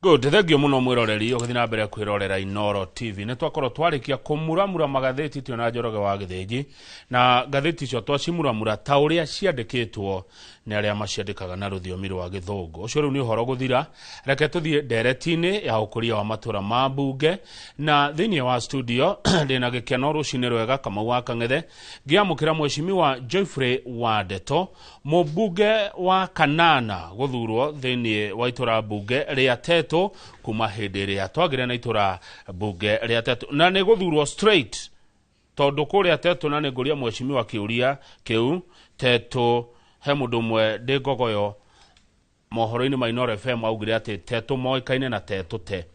Good, thengio muno mwiroreri ũgĩthiĩ na mbere kwĩrorera Inoro TV. Nĩ twakorwo twarĩkia kũmuramura magathĩti twĩ na Njoroge wa Gĩthĩnji, na ngathĩti icio twacimuramura ta ũrĩa ciandĩkĩtwo nĩ arĩa maciandĩkaga na rũthiomi rwa Gĩthũngũ. Ũcio rĩu nĩ ũhoro gũthira. Reke tũthiĩ ndereti-inĩ ya ũkũria wa matũra ma mbunge, na thĩinĩ wa studio ndĩna gĩkeno rũcinĩ rwega Kamau wa Kang'ethe ngĩamũkĩra Mheshimiwa Geoffrey Wandeto, mũmbunge wa kanana gũthurwo thĩinĩ wa itũra mbunge rĩa Tetu kuma hĩndĩ ĩrĩa twagĩre na itũra mbunge rĩa Tetu, na nĩ gũthurwo straight tondũ kũrĩa Tetu, na nĩ ngũria mheshimiwa kĩũria kĩu. Tetu he mũndũ ũmwe ndĩ ngogoyo mohoro-inĩ ma Inoro FM augire atĩ Tetu moĩkaine na Tetu te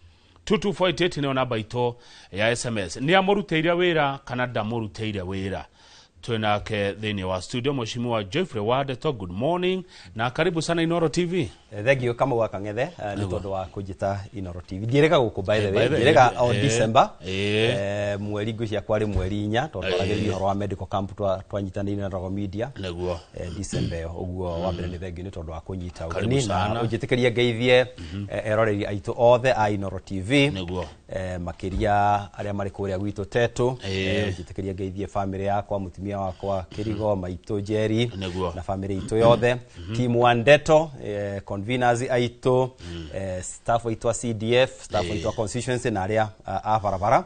22488 nĩyo namba itũ ya SMS. Nĩ amũrutĩire wĩra kana ndamũrutĩire wĩra? Twĩ nake thĩinĩ wa studio Mheshimiwa Geoffrey Wandeto. Good morning na karibu sana Inoro TV. Thank you, Kamau wa Kang'ethe, nĩ tondũ wa kũnjĩta Inoro TV. Ndiĩrĩga gũkũ, by the way, By the way, ndiĩrĩga o December, mweri ngwĩciria kwarĩ mweri 4, tondũ twaragĩrĩria ũhoro wa medical camp twanyitanĩire na Rogo Media December ĩyo. Ũguo wa mbere nĩ thank you nĩ tondũ wa kũnyita Karibu ũgeni na sana. ũnjĩtĩkĩrie ngeithie eroreri aitũ othe a Inoro TV, makĩria arĩa marĩ kũrĩa gwitũ Tetu. Ũnjĩtĩkĩrie ngeithie famĩlĩ yakwa, mũtumia wakwa Kĩrigo, maitũ Njeri na famĩlĩ itũ yothe, team Wandeto, conveners aitũ, staff aitũ a CDF, staff aitũ a constituency na arĩa a barabara,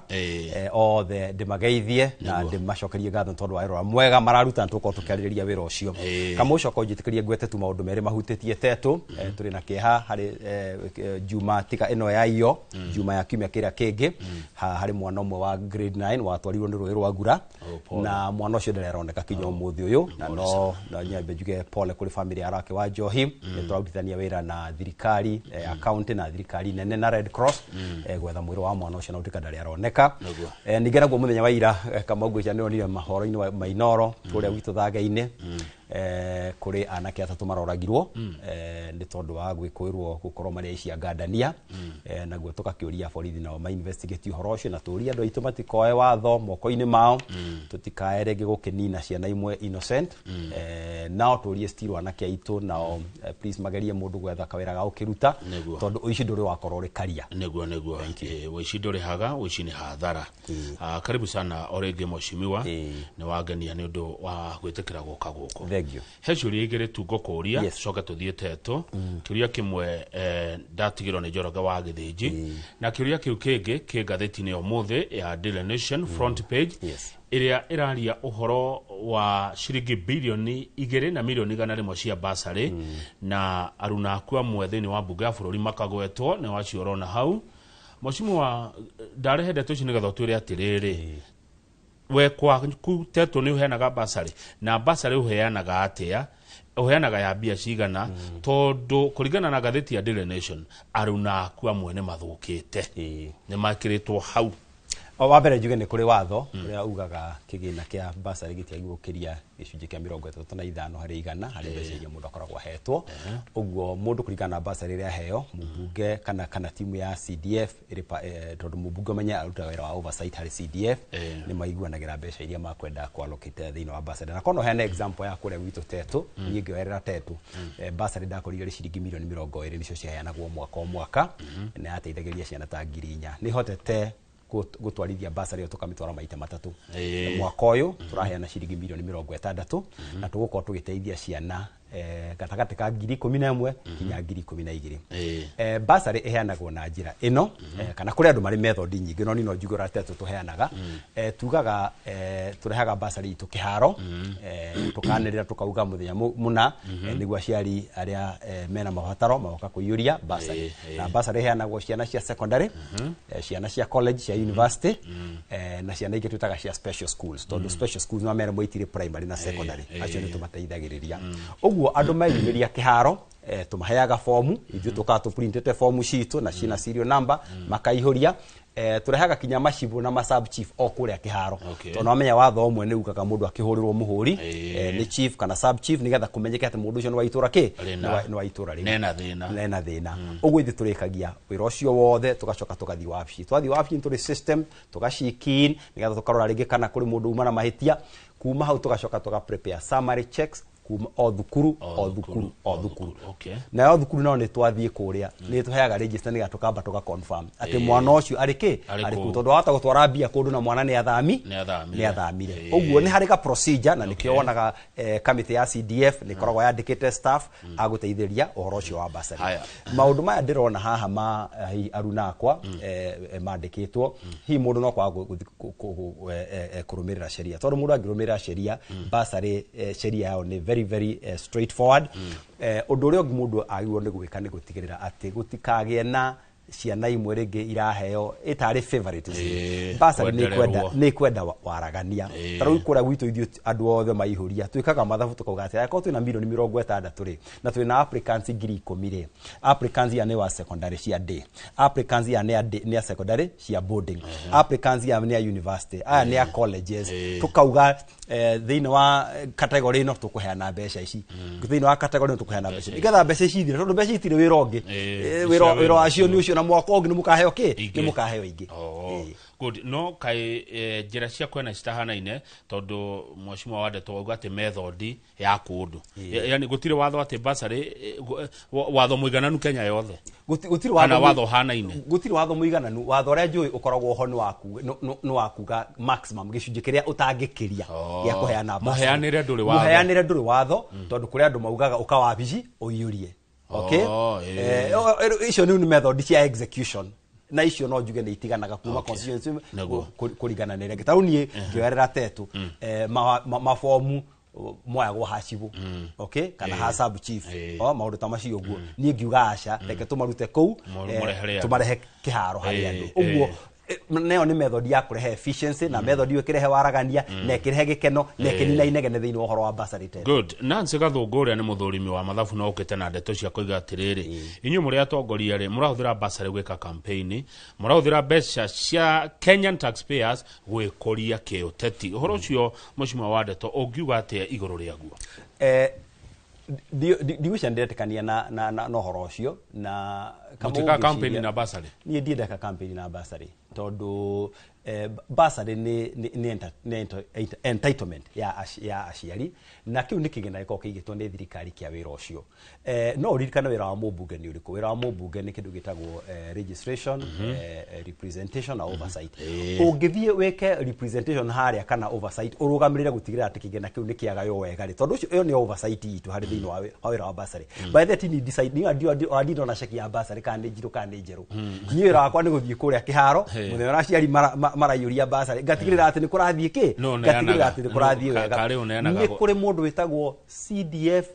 othe ndĩmageithie na ndĩmacokerie ngatho nĩ tondũ wa wĩra mwega mararuta na tũkorwo tũkĩarĩrĩria wĩra ũcio. Kamũcoka ũnjĩtĩkĩrie ngwete tu maũndũ merĩ mahutĩtie Tetu. Tũrĩ na kĩeha harĩ Juma tiga ĩno ya iyo, Juma ya kiumia kĩrĩa kĩngĩ, harĩ mwana ũmwe wa grade 9 watwarirwo nĩ rũĩ rwa Ngura. Oh, pole. Na mwana ũcio ndareroneka kinya ũmũthĩ ũyũ, na no na nyambe njuge pole kũrĩ famĩlĩ ya Rake wa Njohi. Nĩ tũrarutithania wĩra na thirikari ya county na thirikari nene na Red Cross gwetha mwĩrĩ wa mwana ũcio na gũtuĩka ndarĩ aroneka. Ningĩ naguo mũthenya wa ira, Kamau, ngwĩciria nĩ onire mahoro-inĩ ma Inoro kũrĩa gwitũ Thage-inĩ, kũrĩ anake atatũ maroragirwo nĩ tondũ wa gwĩkũĩrwo gũkorwo marĩ aici a ngandania. Naguo tũgakĩũria borithi nao ma investigate ũhoro ũcio, na tũrie andũ aitũ matikoe watho moko-inĩ mao, tũtikae rĩngĩ gũkĩnina ciana imwe innocent. Nao tũrie still anake aitũ nao, please magerie mũndũ gwetha kawĩra ga gũkĩruta, tondũ ũici ndũrĩ wakorwo ũrĩ karia. Nĩguo. Ũici ndũrĩhaga, ũici nĩ hathara. Ah, karibu sana o rĩngĩ mheshimiwa. Nĩ wangenia nĩ ũndũ wa gwĩtĩkĩra gũka gũkũ. Thank you. He ciũria igĩrĩ tu ngũkũria, coke tũthiĩ Tetu. Kĩũria kĩmwe ndatigĩrwo nĩ Njoroge wa Gĩthĩnji, na kĩũria kĩu kĩngĩ kĩ ngathĩti-inĩ ya ũmũthĩ ya Daily Nation front page, ĩrĩa ĩraria ũhoro wa ciringi 2.1 bilioni cia basarĩ, na aruna aku amwe thĩinĩ wa mbunge ya bũrũri makagwetwo nĩ wacio ũrona hau. Mheshimiwa, ndarehe ndeto ici nĩgetha ũtwĩre atĩrĩrĩ, we kwaku Tetu nĩ ũheanaga basarĩ, na basarĩ ũheanaga atĩa? Ũheanaga ya mbia cigana? Tondũ kũringana na ngathĩti ya Daily Nation, aruna aku amwe nĩ mathũkĩte, nĩ makĩrĩtwo hau. O wa mbere njuge nĩ kũrĩ watho ũrĩa ugaga kĩgĩna kĩa basarĩ gĩtiagĩrĩirwo gũkĩria gĩcunjĩ kĩa 35% harĩ mbeca iria mũndũ akoragwo ahetwo. Ũguo mũndũ kũringana na basarĩ ĩrĩa aheo mũmbunge kana timu ya CDF ĩrĩ tondũ mũmbunge ũmenye arutaga wĩra wa oversight harĩ CDF, nĩ maiguanagĩra mbeca iria makwenda kũ allocate thĩinĩ wa basarĩ. Na korwo no heane example ya kũrĩa gwitũ Tetu, niĩ ngĩoerera Tetu, basarĩ ndakorire ĩrĩ ciringi mirioni 20 nĩcio ciaheanagwo mwaka o mwaka, na yateithagĩrĩria ciana ta 4,000. Nĩ hotete gũtwarithia basarĩ ĩyo tũkamĩtwara maita matatũ. Mwaka ũyũ tũraheana ciringi mirioni 60, na tũgũkorwo tũgĩteithia ciana gatagatĩ ka 11,000 nginya 12,000. Basarĩ ĩheanagwo na njĩra ĩno, kana kũrĩ andũ marĩ method nyingĩ, no niĩ no njuge ũrĩa Tetu tũheanaga. Tugaga tũrehaga basarĩ itũ kĩharo, tũkanĩrĩra tũkauga mũthenya mũna, nĩguo aciari arĩa mena mabataro magoka kũiyũria basarĩ. Na basarĩ ĩheanagwo ciana cia secondary, ciana cia college, cia university, na ciana ingĩ twĩtaga cia special schools, tondũ special schools no mere itirĩ primary na secondary, acio nĩ tũmateithagĩrĩria. Ũguo andũ meyumĩria kĩharo, tũmaheaga fomu, ithuĩ tũkaga tũprintĩte fomu citũ na ciĩna serial number, makaihũria. Tũrehaga kinya macibũ na ma sub chief o kũrĩa kĩharo, tondũ wamenya watho ũmwe nĩ ugaga mũndũ akĩhũrĩrwo mũhũri nĩ chief kana sub chief, nĩgetha kũmenyeke atĩ mũndũ ũcio nĩ wa itũra kĩ Rĩna. Nĩ wa itũra rĩu Nena thĩna. Nena thĩna. Ũguo ithuĩ tũrĩkagia wĩra ũcio wothe, tũgacoka tũgathiĩ wabici. Twathiĩ wabici nĩ tũrĩ system tũgacikin nĩgetha tũkarora rĩngĩ kana kũrĩ mũndũ uma na mahĩtia. Kuma hau tũgacoka tũga prepare summary checks. Kuma o thukuru, o thukuru, o thukuru. Okay. Nayo thukuru nao nĩ twathiĩ kũrĩa, nĩ tũheaga register nĩgetha tũkamba tũka confirm atĩ mwana ũcio arĩ kĩ, Arĩ arĩ kũu. kũu, tondũ wahota gũtwara mbia kũndũ na mwana nĩ athami. Nĩ athamire. Nĩ athamire. Ũguo nĩ harĩ ka procedure, na nĩkĩo wonaga kamĩtĩ ya CDF nĩ ĩkoragwo yandĩkĩte staff agũteithĩria ũhoro ũcio wa bursary. Haya. Maũndũ maya ndĩrona haha ma hihi aruna akwa mandĩkĩtwo, hihi mũndũ no kwaga kũrũmĩrĩra sheria, tondũ mũndũ angĩrũmĩrĩra sheria, bursary, sheria yao nĩ very very straightforward. Ũndũ ũrĩa ũngĩ mũndũ agĩrĩirwo nĩ gwĩka nĩ gũtigĩrĩra atĩ gũtikagĩe na ciana imwe rĩngĩ iraheo ĩtarĩ favoritism. Bursary nĩ Kwendererwo. nĩ kwenda waragania. Ta rĩu kũrĩa gwitũ ithuĩ andũ othe maihũria, twĩkaga mathabu tũkauga atĩ angĩkorwo twĩna mirioni 60 rĩ, na twĩna applicants 10,000 rĩ, applicants aya nĩ wa secondary cia day, applicants aya nĩ a day, nĩ a secondary cia boarding, applicants aya nĩ a university, aya nĩ a colleges. Tukauga thĩinĩ wa category ĩno tũkũheana mbeca ici, thĩinĩ wa category ĩno tũkũheana mbeca ici, nĩgetha mbeca ici ithire, tondũ mbeca itirĩ wĩra ũngĩ. Cia Wĩra wĩra wacio nĩ ũcio, na mwaka ũngĩ nĩ mũkaheo kĩ? Ingĩ. Nĩ mũkaheo ingĩ. Oh, good. No kaĩ njĩra cia kwena citahanaine, tondũ mheshimiwa wa ndeto wauga atĩ method ya kũndũ, yani gũtirĩ watho atĩ bursary watho mũigananu Kenya yothe? Gũtirĩ Kana watho watho ũhanaine? Gũtirĩ watho mũigananu. Watho ũrĩa njũĩ ũkoragwo ho nĩ wa kuga maximum gĩcunjĩ kĩrĩa ũtangĩkĩria gĩa kũheana bursary. Mũheanĩre ndũrĩ watho. Mũheanĩre ndũrĩ watho, tondũ kũrĩ andũ maugaga ũka wabici ũiyũrie. Okay? Oh. Icio nĩ method cia execution, na icio no njuge nĩ itiganaga kuma constituency Nĩguo. kũringana na ĩrĩa ĩngĩ. Ta rĩu niĩ ngĩoerera tetu, mabomu moyagwo ha cibũ, okay, kana ha sub chief. O maũndũ ta macio ũguo. Niĩ ngiuga aca, reke tũmarute kũu, Mũrehe harĩ andũ. tũmarehe kĩharo harĩ andũ. Ũguo nayo nĩ method ya kũrehe efficiency, na method ĩyo ĩkĩrehe waragania na ĩkĩrehe gĩkeno na ĩkĩnina inegene thĩinĩ wa ũhoro wa bursary test. Good. Nancy Gathũngũ ũrĩa nĩ mũthũrimi wa mathabu na ũkĩte na ndeto cia kũiga atĩrĩrĩ, inyuĩ mũrĩ atongoria rĩ, mũrahũthĩra bursary gwĩka campaign, mũrahũthĩra mbeca cia Kenyan taxpayers gwĩkũria kĩũteti. Ũhoro ũcio, mheshimiwa wa ndeto, ũngiuga atĩa igũrũ rĩaguo? Ndigwĩciria ndĩretĩkania na ũhoro ũcio na kama Mũtikaga ũngĩciria- campaign na bursary? Niĩ ndiendeka campaign na bursary, tondũ bursary nĩ entitlement ya aciari, na kĩu nĩ kĩgĩna gĩkoragwo kĩigĩtwo nĩ thirikari kĩa wĩra ũcio. No ũririkane wĩra wa mũmbunge nĩ ũrĩkũ. Wĩra wa mũmbunge nĩ kĩndũ gĩtagwo registration, representation na oversight. Ũngĩthiĩ wĩke representation harĩa kana oversight, ũrũgamĩrĩre gũtigĩrĩra atĩ kĩgĩna kĩu nĩ kĩagaywo wega rĩ, tondũ ũcio ĩyo nĩ oversight itũ harĩ thĩinĩ wa wĩra wa bursary. By the way, ti decide niĩ ndinona ceki ya bursary kana nĩ njirũ kana nĩ njerũ. Niĩ wĩra wakwa nĩ gũthiĩ kũrĩa kĩharo mũthenya ũrĩa aciari maraiyũria bursary, ngatigĩrĩra atĩ nĩ kũrathiĩ kĩ, No ũneanaga. ngatigĩrĩra atĩ nĩ kũrathiĩ No, wega. karĩ ũneanaga Nĩ kũrĩ mũndũ wĩtagwo CDF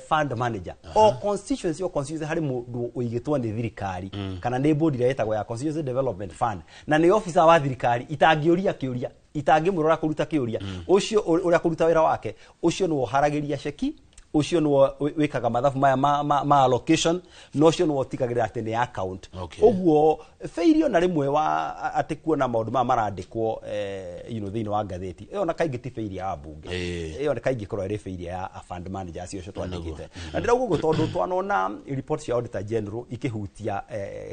fund manager. O constituency, o constituency harĩ mũndũ ũigĩtwo nĩ thirikari kana nĩ board ĩrĩa ĩtagwo ya Constituency Development Fund, na nĩ officer wa thirikari itangĩũria kĩũria, itangĩmwĩra ũrĩa kũruta kĩũria ũcio, ũrĩa kũruta wĩra wake. Ũcio nĩwe ũharagĩria ceki, ũcio nĩwe wĩkaga mathabu maya ma allocation, na ũcio nĩwe ũtigagĩrĩra atĩ nĩ account. Ũguo failure na rĩmwe wa atĩ kuona maũndũ maya marandĩkwo thĩinĩ wa ngathĩti ĩyo, na kaingĩ ti failure ya mbunge, ĩyo nĩ kaingĩ ĩkoragwo ĩrĩ failure ya a fund manager acio ũcio twandĩkĩte. Na ndĩrauga ũguo tondũ twanona report cia Auditor General ikĩhutia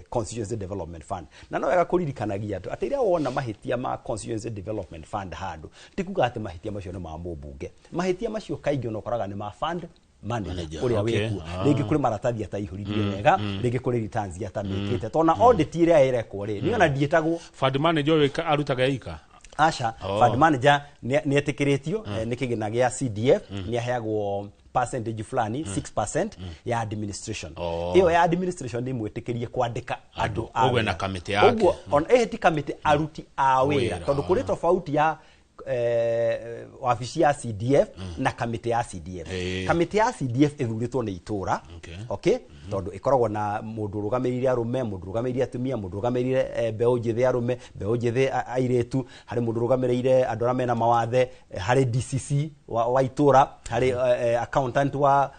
Constituency Development Fund, na no wega kũririkanagia andũ atĩ rĩrĩa wona mahĩtia ma Constituency Development Fund handũ, ti kuga atĩ mahĩtia macio nĩ ma mũmbunge. Mahĩtia macio kaingĩ ona ũkoraga nĩ ma fund manager Manager, ũrĩa wĩkuo. Rĩngĩ kũrĩ maratathi ataihũririe wega, rĩngĩ kũrĩ returns atamĩkĩte, tondũ na audit ĩrĩa ĩrekwo rĩ, niĩ ona ndiĩtagwo. Fund manager ũyũ arutaga ika? Aca. Oh. Fund manager nĩ etĩkĩrĩtio nĩ kĩgĩna gĩa CDF, nĩ aheagwo percentage fulani, 6% ya administration. Ĩyo ya administration nĩ mwĩtĩkĩrie kwandĩka andũ a Ũguo ena wĩra. kamĩtĩ yake. Ũguo ona ĩhĩ ti kamĩtĩ, aruti a wĩra, Wĩra. tondũ kũrĩ tofauti ya wabici ya CDF na kamĩtĩ ya CDF. Kamĩtĩ ya CDF ĩthurĩtwo nĩ itũra. Okay, tondũ ĩkoragwo na mũndũ ũrũgamĩrĩire arũme, mũndũ ũrũgamĩrĩire atumia, mũndũ ũrũgamĩrĩire mbeũ njĩthĩ arũme, mbeũ njĩthĩ airĩtu, harĩ mũndũ ũrũgamĩrĩire andũ arĩa mena mawathe, harĩ DCC wa itũra, harĩ accountant wa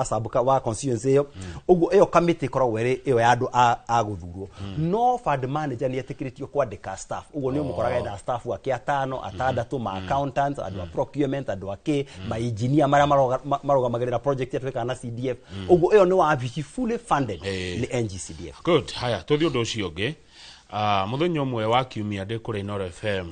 sub wa constituency ĩyo. Ũguo ĩyo kamĩtĩ ĩkoragwo ĩrĩ ĩyo ya andũ a gũthurwo, no fund manager nĩ etĩkĩrĩtio kwandĩka staff. Ũguo nĩ ũmũkoraga ena staff ake atano, atandatũ, ma accountants, andũ a procurement, andũ a kĩ, ma engineer marĩa marũgamagĩrĩra project ĩrĩa twĩkaga na CDF. Ũguo ĩyo nĩ wabici fully funded nĩ NGCDF. Good. Haya, tũthiĩ ũndũ ũcio ũngĩ. Muthenya ũmwe wa kiumia ndĩ kũrĩa Inooro FM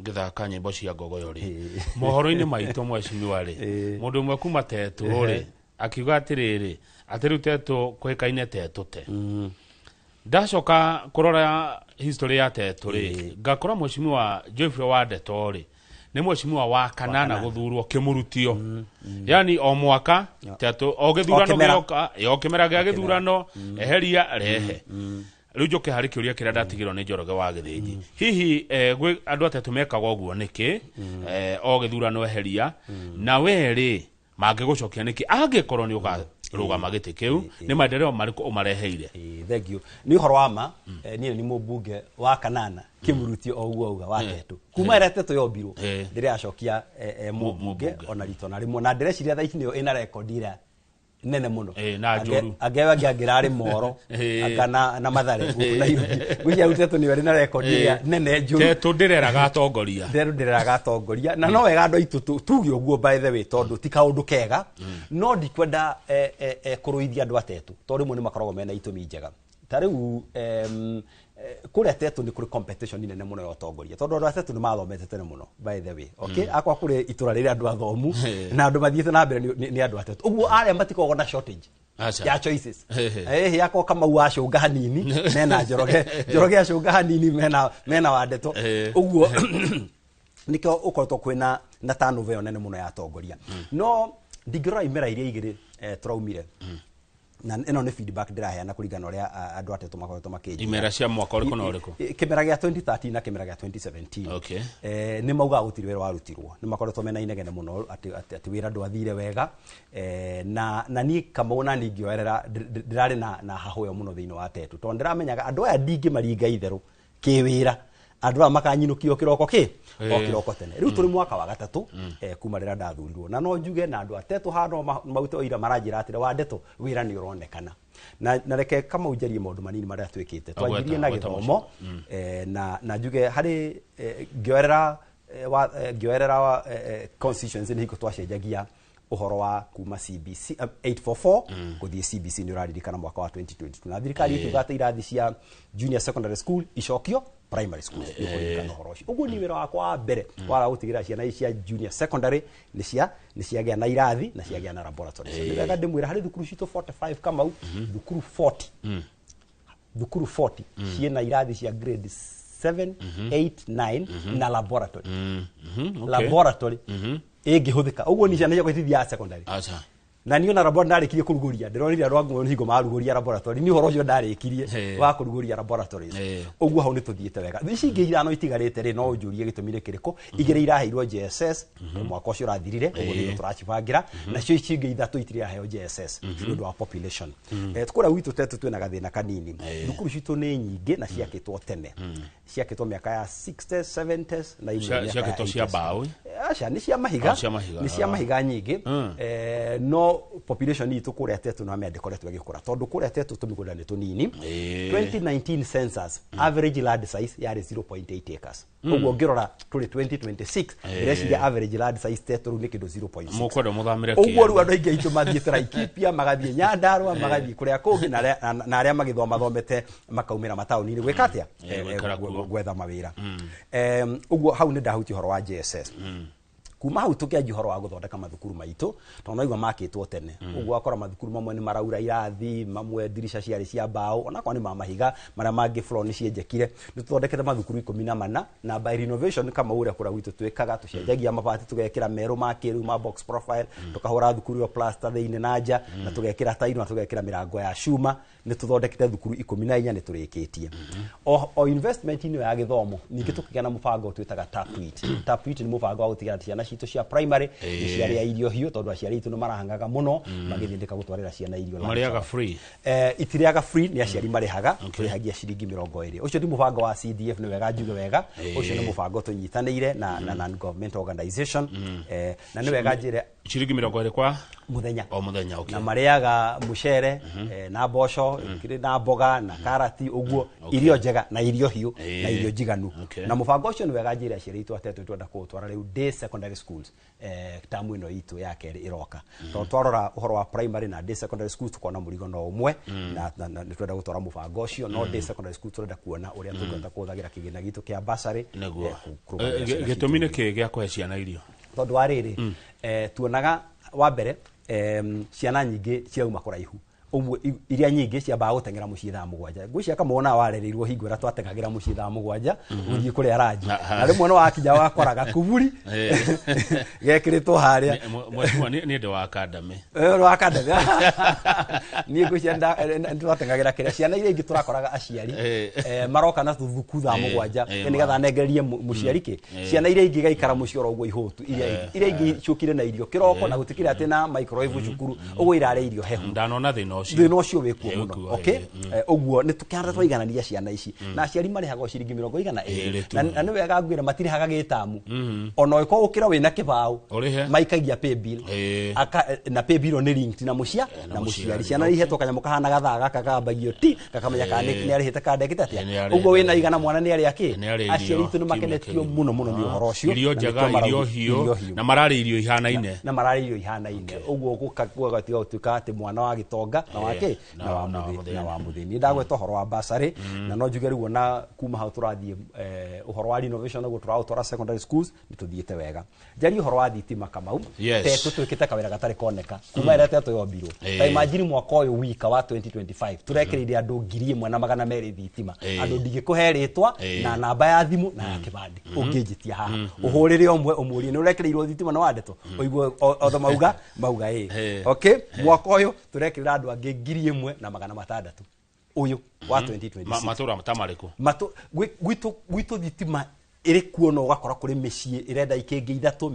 ngĩthaka nyĩmbo cia ngogoyo rĩ, mohoro-inĩ maitũ mheshimiwa rĩ, mũndũ ũmwe kuma Tetũ rĩ akiuga atĩrĩrĩ, atĩ rĩu Tetũ kũĩkaine Tetũ te. Ndacoka kũrora history ya Tetũ rĩ, ngakora mheshimiwa Geoffrey wa Ndeto rĩ nĩ mheshimiwa wa kanana gũthurwo kĩmurutio, yani o mwaka Tetũ o gĩthurano kĩmera. gĩoka, o kĩmera gĩa gĩthurano, eheria rehe. Rĩu njoke harĩ kĩũria kĩrĩa ndatigĩrwo nĩ Njoroge wa Gĩthĩnji, hihi gwĩ andũ atetũ mekaga ũguo nĩkĩ, o gĩthurano eheria? Na we rĩ, mangĩgũcokia nĩkĩ angĩkorwo nĩ ũkarũgama gĩtĩ kĩu? Nĩ maendeleo marĩkũ ũmareheire? Ĩĩ, thank you. Nĩ ũhoro wa ma, niĩ nĩ mũmbunge wa kanana kĩmurutio o ũguo auga wa Tetũ kuma ĩrĩa Tetũ yombirwo ndĩracokia mũmbunge mũmbunge. Ona rita ona rĩmwe, na ndĩreciria thaa ici nĩyo ĩna rekondi ĩrĩa nene mũno. Na njũru. Angĩ angĩ angĩrarĩ Moro anga na Mathare gũkũ Nairobi. Ngwĩciria rĩu Tetũ nĩyo ĩrĩ na rekondi ĩrĩa nene njũru. Tetũ ndĩreraga atongoria. Nderu ndĩreraga atongoria, na no wega andũ aitũ tuge ũguo, by the way, tondũ ti kaũndũ kega. No ndikwenda kũrũithia andũ atetũ, tondũ rĩmwe nĩ makoragwo mena itũmi njega. Ta rĩu kũrĩa Tetũ nĩ kũrĩ competition nene mũno ya ũtongoria, tondũ andũ a Tetũ nĩ mathomete tene mũno, by the way. Okay, akwa kũrĩ itũra rĩrĩa andũ athomu na andũ mathiĩte na mbere nĩ andũ atetũ, ũguo arĩa matikoragwo na shortage Aca. ya choices. Hehe. Yakwa Kamau acũnga hanini mena Njoroge, Njoroge acũnga hanini mena Wandeto. Ũguo nikio ũkoretwo kwĩna na turnover ĩyo nene mũno ya atongoria. No ndingĩrora imera iria igĩrĩ tũraumire, na ĩno nĩ feedback ndĩraheana kũringana na ũrĩa andũ atetũ makoretwo makĩnjĩra. Imera cia mwaka ũrĩkũ na ũrĩkũ? Kĩmera gĩa 2013 na kĩmera gĩa 2017. Nĩ maugaga gũtirĩ wĩra warutirwo. Nĩ makoretwo mena inegene mũno atĩ wĩra ndwathire wega. Na niĩ Kamau na niĩ ngĩoerera ndĩrarĩ na hahũ ĩyo mũno thĩinĩ wa Tetũ, tondũ ndĩramenyaga andũ aya ndingĩmaringa itherũ kĩwĩra, andũ aya makanyinũkio kĩroko kĩ o kĩroko tene. Rĩu tũrĩ mwaka wa gatatũ kuma rĩrĩa ndathurirwo, na no njuge na andũ atetũ haha no maute ũira, maranjĩra atĩrĩ, Wandeto, wĩra nĩ ũronekana. Na reke Kamau njarie maũndũ manini marĩa twĩkĩte. Twanjirie na Gweta. gĩthomo, na njuge harĩ ngĩoerera ngĩoerera constituency nĩ hingo twacenjagia ũhoro wa kuma CBC 844 gũthiĩ CBC, nĩ ũraririkana mwaka wa 2022, na thirikari ĩkiuga atĩ irathi cia junior secondary school icokio primary school. Nĩ ũkũririkana ũhoro ũcio. Ũguo ni wĩra wakwa wa mbere wara gũtigĩrĩra ciana ici cia junior secondary nĩ ciagĩa na irathi na ciagĩa na laboratories. Nĩ wega ndĩmwĩra harĩ thukuru citũ 45, Kamau, thukuru 40, thukuru 40 ciĩna irathi cia grade 7, 8, 9 na laboratory. Laboratory ĩngĩhũthĩka ũguo ni ciana ciakwa itithiaga secondary. Aca. Na niĩ ona laboratory ndarĩkirie kũrugũria, ndĩronire andũ a Ngũyũ hingo marugũria laboratory, ni ũhoro ũcio ndarĩkirie wa kũrugũria laboratories. Ũguo hau nĩ tũthiĩte wega. Ici ingĩ ithano itigarĩte rĩ, no ũnjũrie gĩtũmi nĩ kĩrĩkũ. Igĩrĩ iraheirwo JSS mwaka ũcio ũrathirire, ũguo nĩguo tũracibangĩra. Nacio ici ingĩ ithatũ itirĩ iraheo JSS nĩ ũndũ wa population. Kũrĩa gwitũ Tetũ twĩna gathĩna kanini. Thukuru citũ nĩ nyingĩ na ciakĩtwo tene, ciakĩtwo mĩaka ya 60s, 70s na imwe mĩaka ya Ciakĩtwo cia 80s. mbaũ? Aca, nĩ cia mahiga. Ah, cia mahiga, Nĩ cia ah. mahiga nyingĩ. No population itũ kũrĩa Tetũ na ndĩkoretwo ĩgĩkũra, tondũ kũrĩa Tetũ tũmĩgũnda nĩ tũnini. 2019 census, average land size yarĩ 0.8 acres. Ũguo ngĩrora tũrĩ 2026, ndĩreciria average land size Tetũ rĩu nĩ kĩndũ 0.6. Mũkwenda mũthamĩre Ũguo rĩu kĩanda. andũ aingĩ aitũ mathiĩte Laikipia, magathiĩ Nyandarua, magathiĩ kũrĩa kũngĩ, na arĩa magĩthoma mathomete makaumĩra mataũni-inĩ gwĩka atĩa? Gũikara kuo. Gwetha mawĩra. Ũguo hau nĩ ndahutia ũhoro wa JSS. Kuma hau tũkĩanjia ũhoro wa gũthondeka mathukuru maitũ, tondũ naigua makĩtwo tene. Ũguo wakora mathukuru mamwe nĩ maraura irathi, mamwe ndirica ciarĩ cia mbaũ, onakorwo nĩ ma mahiga, marĩa mangĩ floor nĩ cienjekire. Nĩ tũthondekete mathukuru 14 na by renovation, kama ũrĩa kũrĩa gwitũ twĩkaga, tũcenjagia mabati tũgekĩra merũ ma kĩrĩu ma box profile, tũkahũra thukuru ĩyo plaster thĩinĩ na nja, na tũgekĩra tairo na tũgekĩra mĩrango ya cuma. Nĩ tũthondekete thukuru 14, nĩ tũrĩkĩtie o investment ĩno ya gĩthomo. Ningĩ tũkĩgĩa na mũbango twĩtaga TAPWIT. TAPWIT nĩ mũbango wa gũtigĩrĩra atĩ ciana citũ cia primary nĩ ciarĩa irio hiũ, tondũ aciari aitũ nĩ marahangaga mũno magĩthindĩka gũtwarĩra ciana irio lunch Marĩaga hour. free? Itirĩaga free, nĩ aciari marĩhaga. Tũrĩhagia ciringi 20. Ũcio ti mũbango wa CDF, nĩ wega njuge wega. Ũcio nĩ mũbango tũnyitanĩire na non government organization. Na nĩ wega njĩre Ciringi 20 kwa muthenya. O muthenya, okay. Na marĩaga mũcere, na mboco, kĩrĩ na mboga na karati ũguo, irio njega na irio hiũ na irio njiganu. Na mũbango ũcio nĩ wega njĩra aciari aitũ atetũ twenda kũũtwara rĩu day secondary schools, tamu ĩno itũ ya kerĩ ĩroka, tondũ twarora ũhoro wa primary na day secondary schools tukona mũrigo no ũmwe, na nĩ twenda gũtwara mũbango ũcio, no day secondary school tũrenda kuona ũrĩa tũngĩhota kũhũthagĩra kĩgĩna gitũ kĩa bursary Nĩguo. Kũrũgamĩrĩra ciana Gĩtũmi citũ. nĩ kĩ gĩa kũhe ciana irio? Tondũ wa rĩrĩ, tuonaga wa mbere, ciana nyingĩ cirauma kũraihu ũmwe, iria nyingĩ ciambaga gũteng'era mũciĩ thaa 7. Ngwĩciria kama wona warereirwo hingo ĩrĩa twateng'agĩra mũciĩ thaa 7 gũthiĩ kũrĩa ranji, na rĩmwe nĩ wakinya wakoraga kuburi gekĩrĩtwo harĩa. Mheshimiwa, niĩ ndĩ wa academy. Rwakandebe niĩ ngwĩciria twateng'agĩra kĩrĩa ciana iria ingĩ tũrakoraga aciari maroka na tũthuku thaa 7, nĩgetha anengererie mũciari kĩ. Ciana iria ingĩ igaikara mũciĩ oro ũguo ihũtu, iria ingĩ ciũkire na irio kĩroko, na gũtikĩrĩ atĩ na microwave cukuru, ũguo irarĩa irio hehu. Ndanona thĩna ũcio. Thĩna ũcio wĩkuo Wĩkuo, mũno, okay. Ũguo nĩ tũkĩhanda twaiganania ciana ici, na aciari marĩhaga o ciringi mĩrongo igana Ĩrĩ ĩrĩ tu. Na nĩ wega ngwĩra matirĩhaga gĩtamu, ona ũngĩkorwo ũkĩra wĩna kĩbaũ Ũrĩhe. maikagia pay bill. Na pay bill nĩ linked na mũcia na na mũciari, mũciari. Ciana ihetwo kanyamũ kahana gathaa gaka kambagio ti gakamenya kana nĩ arĩhĩte kana ndekĩte atĩa. Nĩ arĩhĩte. Ũguo wĩna igana mwana nĩ arĩa kĩ. Nĩ arĩa irio, Aciari aitũ nĩ kiumia makenetio kĩgima. mũno mũno nĩ ũhoro ũcio. Irio Na njega, nĩkĩo marauga irio hiũ, irio hiũ. na mararĩa irio ihanaine. Na mararĩa irio ihanaine, ũguo gũgatiga gũtuĩka atĩ mwana wa gĩtonga na wa kĩ na wa na wa mũthĩ na mũthĩni. wa mũthĩni. Ndagweta ũhoro wa bursary, na no njuge rĩu ona kuma hau tũrathiĩ, ũhoro wa renovation ũguo tũraũtwara secondary schools, nĩ tũthiĩte wega. Njarie ũhoro wa thitima, Kamau. Yes. Tetũ twĩkĩte kawĩra gatarĩ koneka kuma ĩrĩa Tetũ yombirwo. Ta imagine mwaka ũyũ wika wa 2025 tũrekereirie andũ 1,200 thitima. Andũ ndingĩkũhe rĩtwa na namba ya thimũ na ya kĩbandĩ, ũngĩnjĩtia haha ũhũrĩre ũmwe ũmũrie nĩ ũrekereirwo thitima na wandetwo ũigue othe mauga ĩ. Okay, mwaka ũyũ tũrekĩrĩra andũ angĩ 1,600 ũyũ wa 2026. Matũra ta marĩkũ? Matũ gwitũ thitima ĩrĩ kuo, no ũgakora kũrĩ mĩciĩ ĩrenda ikĩngĩ ithatũ,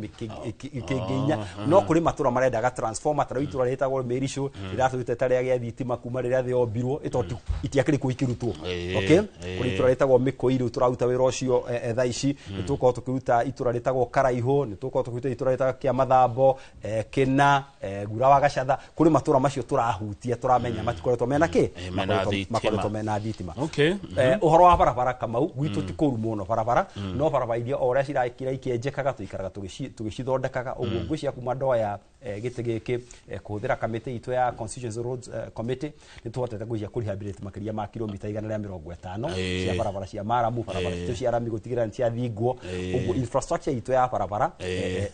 ikĩngĩ inya, no kũrĩ matũra marendaga transformer. Ta rĩu itũra rĩtagwo Mĩricũ rĩratũrĩte ta rĩa gĩa thitima kuma rĩrĩa thĩ yombirwo, ĩtondũ itiakĩrĩ kuo ikĩrutwo. Okay, kũrĩ itũra rĩtagwo Mĩkũi rĩu tũraruta wĩra ũcio, thaa ici nĩ tũgũkorwo tũkĩruta itũra rĩtagwo Karaihũ, nĩ tũgũkorwo tũkĩruta itũra rĩtagwo Kĩamathambo, Kĩna, Ngura wa Gacatha. Kũrĩ matũra macio tũrahutia tũramenya matikoretwo mena kĩ. Mena thitima. Makoretwo mena thitima. Okay. Ũhoro wa barabara, Kamau, gwitũ ti kũru mũno barabara, no barabara iria o ũrĩa cirakira ikĩenjekaga tũikaraga tũgĩcithondekaga ũguo. Ngwĩciria kuma ndoya gĩtĩ gĩkĩ, kũhũthĩra kamĩtĩ itũ ya constituency roads committee, nĩ tũhotete ngwĩciria kũrehabilitate makĩria ma kilomita 150 cia barabara cia maramu, barabara citũ cia rami gũtigĩrĩra nĩ ciathingwo. Ũguo infrastructure itũ ya barabara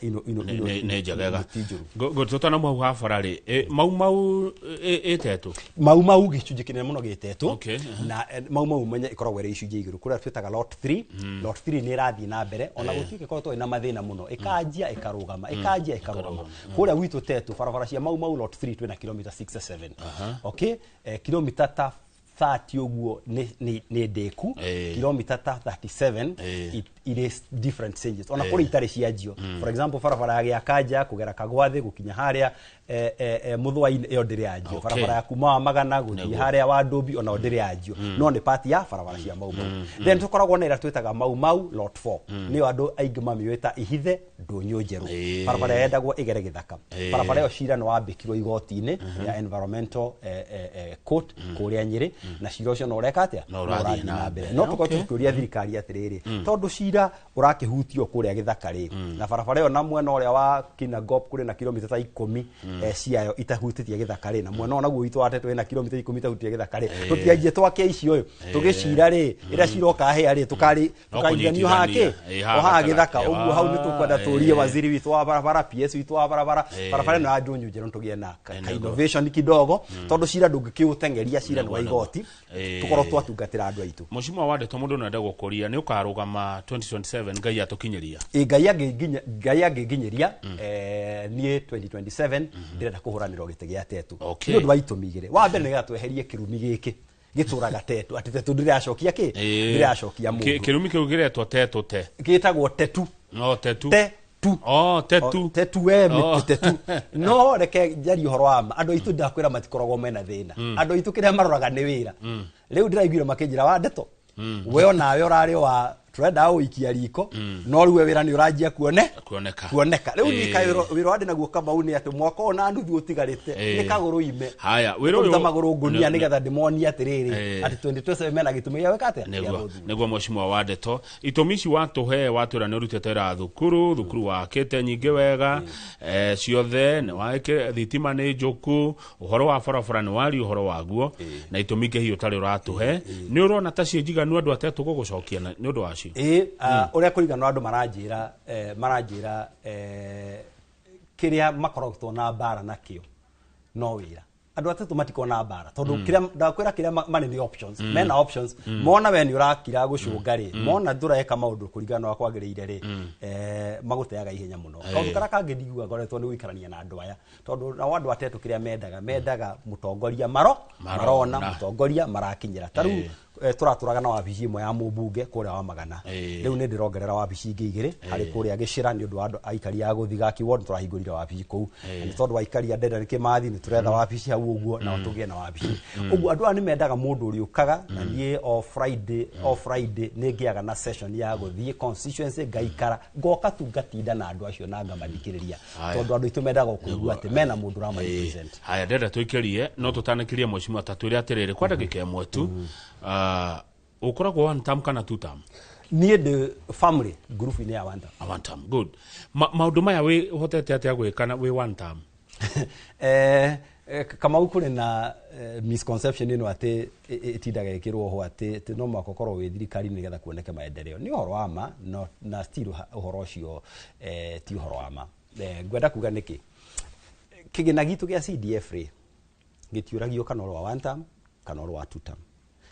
ino Nĩ njegega. ti njũru. Tũtanauma hau ha bara rĩ, mau mau ĩtetũ. Mau Mau gĩcunjĩ kĩnene mũno gĩtetwo. Okay, Na Mau Mau menye ĩkoragwo ĩrĩ icunjĩ igĩrĩ. Kũrĩa twĩtaga lot 3, lot 3 nĩ ĩrathiĩ na mbere ona gũtuĩka ĩkoretwo ĩna mathĩna mũno, ĩkanjia ĩkarũgama, ĩkanjia ĩkarũgama. Kũrĩa gwitũ Tetũ barabara cia Mau Mau lot 3 twĩna kilomita 67, okay, kilomita ta 30 ũguo nĩ ndĩku, kilomita ta 37 irĩ different stages, ona kũrĩ itarĩ cianjio. For example, barabara ya Gĩakanja kũgera Kagwathĩ gũkinya harĩa Mũthũa-inĩ, ĩyo ndĩrĩ yanjio. Barabara ya kuma wa Magana gũthiĩ harĩa wa Ndũmbi ona ndĩrĩ yanjio, no nĩ part ya barabara cia Mau Mau. Then tũkoragwo na ĩrĩa twĩtaga Mau Mau lot 4, nĩyo andũ aingĩ mamĩũĩ ta Ihithe Ndũnyũ Njerũ, barabara ĩrĩa yendagwo ĩgere gĩthaka. Barabara ĩyo cira nĩ wambĩkirwo igoti-inĩ rĩa environmental court kũrĩa Nyĩrĩ, na cira ũcio no ũreka atĩa? No ũrathiĩ ũrathiĩ na na mbere. mbere. No tũkorwo tũkĩũria thirikari atĩrĩrĩ, tondũ cira ũrakĩhutio kũrĩa gĩthaka rĩ, na barabara ĩyo na mwena ũrĩa wa Kinangop kũrĩ na kilomita ta 10 ciayo itahutĩtie gĩthaka rĩ, na mwena onaguo witũ wa Tetũ wĩna kilomita 10 itahutĩtie gĩthaka rĩ, tũtianjie twake icio ĩ tũgĩcira rĩ, ĩrĩa ciroka hĩa rĩ, tũkarĩ No tũkaringithanio haha kĩ kũnyitithania. Haha o haha gatagatĩ. gĩthaka ũguo. Hau nĩ tũkwenda tũrie waziri witũ wa barabara, PS witũ wa barabara, barabara ĩno ya Ndũnyũ Njerũ tũgĩe na ka innovation kidogo, tondũ cira ndũngĩkĩũteng'eria, cira nĩ wa igoti, tũkorwo twatungatĩra andũ aitũ. Mheshimiwa Wandĩtwo, mũndũ no ende gũkũria nĩ ũkarũgama 2027 Ngai atũkinyĩria? Ĩ, Ngai angĩnginyĩria, niĩ 2027 ndĩrenda kũhũranĩrwo gĩtĩ gĩa Tetũ. Nĩ ũndũ wa itũmi igĩrĩ. Wa mbere, nĩgetha tweherie kĩrumi gĩkĩ gĩtũraga Tetũ, atĩ Tetũ ndĩracokia kĩ, ndĩracokia mũndũ. Kĩrumi kĩu kĩretwo tetũ te? Gĩtagwo tetu. No tetu. Tetu. Oh, tetu. O, tetu we. Oh. Mĩtĩ tetu. No reke njarie ũhoro wa ma, andũ aitũ ndakwĩra matikoragwo mena thĩna. Andũ aitũ kĩrĩa maroraga nĩ wĩra. Rĩu ndĩraiguire makĩnjĩra, wa ndeto we onawe ũrarĩ wa Tũrenda gũikia riko no rĩu we wĩra nĩ ũranjia Kuoneka. kuoneka. Rĩu Ĩĩ. niĩ kaĩ wĩra wandĩ naguo Kamau nĩ atĩ mwaka ũyũ na nuthu ũtigarĩte Ĩĩ. nĩ kagũrũ ime. Haya, wĩra ũyũ- Kũruta magũrũ ngũnia nĩ- nĩgetha ndĩmonie atĩrĩrĩ Ĩĩ. atĩ 2027 mena gĩtũmi gĩa gwĩka atĩa? Gĩa Nĩguo gũthura. nĩguo mheshimiwa wa ndeto itũmi ici watũhe watwĩra nĩ ũrutĩte wĩra thukuru thukuru wakĩte nyingĩ wega, ciothe nĩ wake thitima nĩ njũku, ũhoro wa barabara nĩ waria ũhoro waguo na itũmi ingĩ hihi ũtarĩ ũratũhe. Nĩ ũrona ta ciĩ njiganu andũ atetũ gũgũcokia nĩ ũndũ wacio? Ĩĩ, ũrĩa kũringana na andũ maranjĩra, maranjĩra, kĩrĩa makoragwo na mbara nakĩo no wĩra. Andũ atatũ matikoragwo na mbara tondũ kĩrĩa ndakwĩra kĩrĩa marĩ nĩ options, mena options. Mona we nĩ ũrakira gũcũnga rĩ, mona ndũreka maũndũ kũringana na ũrĩa kwagĩrĩire rĩ, magũteaga ihenya mũno. Kaũndũ karĩa kangĩ ndiguaga ngoretwo nĩ gũikarania na andũ aya, tondũ nao andũ atetũ kĩrĩa mendaga mũtongoria Marona. marona mũtongoria marakinyĩra. Ta rĩu tũratũraga na wabici ĩmwe ya mũmbunge kũrĩa wa Magana. Rĩu nĩ ndĩrongerera wabici ingĩ igĩrĩ harĩ kũrĩa Gĩcĩra nĩ ũndũ wa andũ aikari a Gũthigaki ward, tũrahingũrire wabici kũu. Na nĩ tondũ wa aikari a Ndenda nĩ Kĩmathi nĩ tũretha wabici hau ũguo nao tũgĩe na wabici. Ũguo andũ aya nĩ mendaga mũndũ ũrĩũkaga na niĩ o Friday nĩ ngĩaga na session ya gũthiĩ constituency, ngaikara ngoka tu ngatinda na andũ acio na ngamathikĩrĩria Haya. tondũ andũ aitũ mendaga kũigua atĩ mena mũndũ ũrama represent. Haya, ndenda tũikĩrie no tũtanĩkĩrie mheshimiwa ta twĩre atĩrĩrĩ kwa ndagĩka ĩmwe tu, ũkoragwo one term kana two term? Niĩ ndĩ family group-inĩ ya one term. A one term, good. Maũndũ maya wĩ ũhotete atĩa gwĩka na wĩ one term? Kamau, kũrĩ na misconception ĩno atĩ ĩtindaga ĩkĩrwo ho atĩ no mũhaka ũkorwo wĩ thirikari nĩgetha kuoneke maendeleo. Nĩ ũhoro wa ma no, na still ũhoro ũcio ti ũhoro wa ma. Ngwenda kuga nĩkĩ kĩgĩna gitũ gĩa CDF rĩ gĩtiũragio kana ũrĩ wa one term kana ũrĩ wa two term.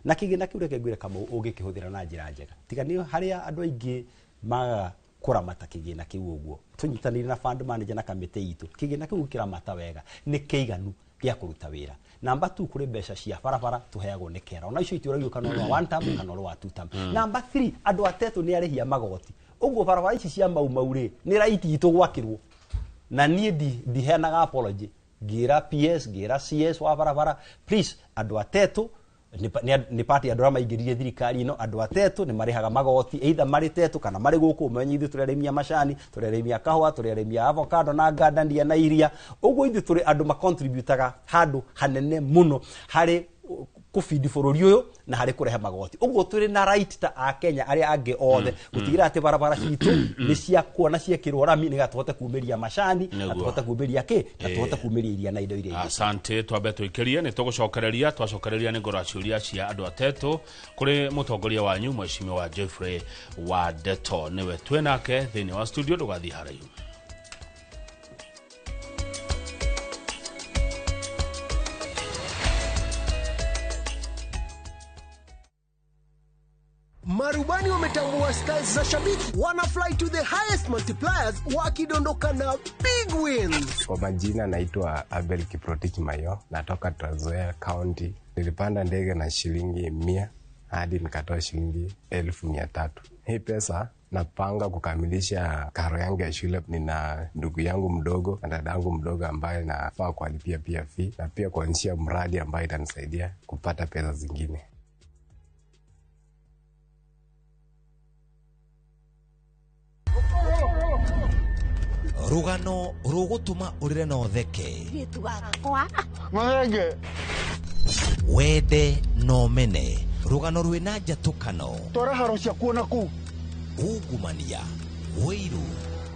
Na kĩgĩna kĩu, reke ngwĩre Kamau, ũngĩkĩhũthĩra na njĩra njega, tiga nĩ harĩa andũ aingĩ magaga kũramata kĩgĩna kĩu ũguo tũnyitanĩire na fund manager na kamĩtĩ itũ, kĩgĩna kĩu gũkĩramata wega nĩ kĩiganu gĩa kũruta wĩra. Namba 2, kũrĩ mbeca cia barabara tũheagwo nĩ kera, ona icio itiũragio kana ũrĩ wa one term kana ũrĩ wa two term. Namba 3, andũ atetũ nĩ arĩhi a magoti, ũguo barabara ici cia Mau Mau rĩ nĩ right itũ gwakĩrwo. Na niĩ ndiheanaga apology, ngĩra PS, ngĩra CS wa barabara, please, andũ atetũ nĩ party andũ arĩa maingĩrire thirikari ĩno. Andũ atetũ nĩ marĩhaga magoti either marĩ tetũ kana marĩ gũkũ. Ũmenye ithuĩ tũrĩ arĩmi a macani, tũrĩ arĩmi a kahũa, tũrĩ arĩmi a avocado na ngandania na iria. Ũguo ithuĩ tũrĩ andũ macontributaga handũ hanene mũno harĩ kũbindi bũrũri ũyũ na harĩ kũrehe magoti. Ũguo tũrĩ na right ta akenya arĩa angĩ othe gũtigĩrĩra atĩ barabara citũ nĩ ciakwo na ciekĩrwo rami nĩgetha tũhote kumĩria macani na tũhote kumĩria kĩ na tũhote kumĩria iria na indo iria ingĩ. Asante. Twambe tũikĩrie nĩ tũgũcokereria, twacokereria nĩ ngorwa ciũria cia andũ atetũ kũrĩ mũtongoria wanyu mheshimiwa Jeffrey wa Ndeto, nĩwe twĩ nake thĩinĩ wa studio. Ndũgathiĩ haraihu. Marubani wametambua styles za shabiki, wana fly to the highest multipliers wakidondoka na big wins. Kwa majina naitwa Abel Kiprotich Mayo, natoka Trans Nzoia County. Nilipanda ndege na shilingi 100 hadi nikatoa shilingi 300,000. Hii pesa napanga kukamilisha karo yangu ya shule. Nina ndugu yangu mdogo na dada yangu mdogo ambaye nafaa kuwalipia pia fee na pia kuanzisha mradi ambayo itanisaidia kupata pesa zingine. Rũgano rũgũtũma ũrĩre na ũtheke, wende na ũmene, rũgano rwĩna njatũkano, Twara haro ciakuo na kũu. Ungumania, wĩiru,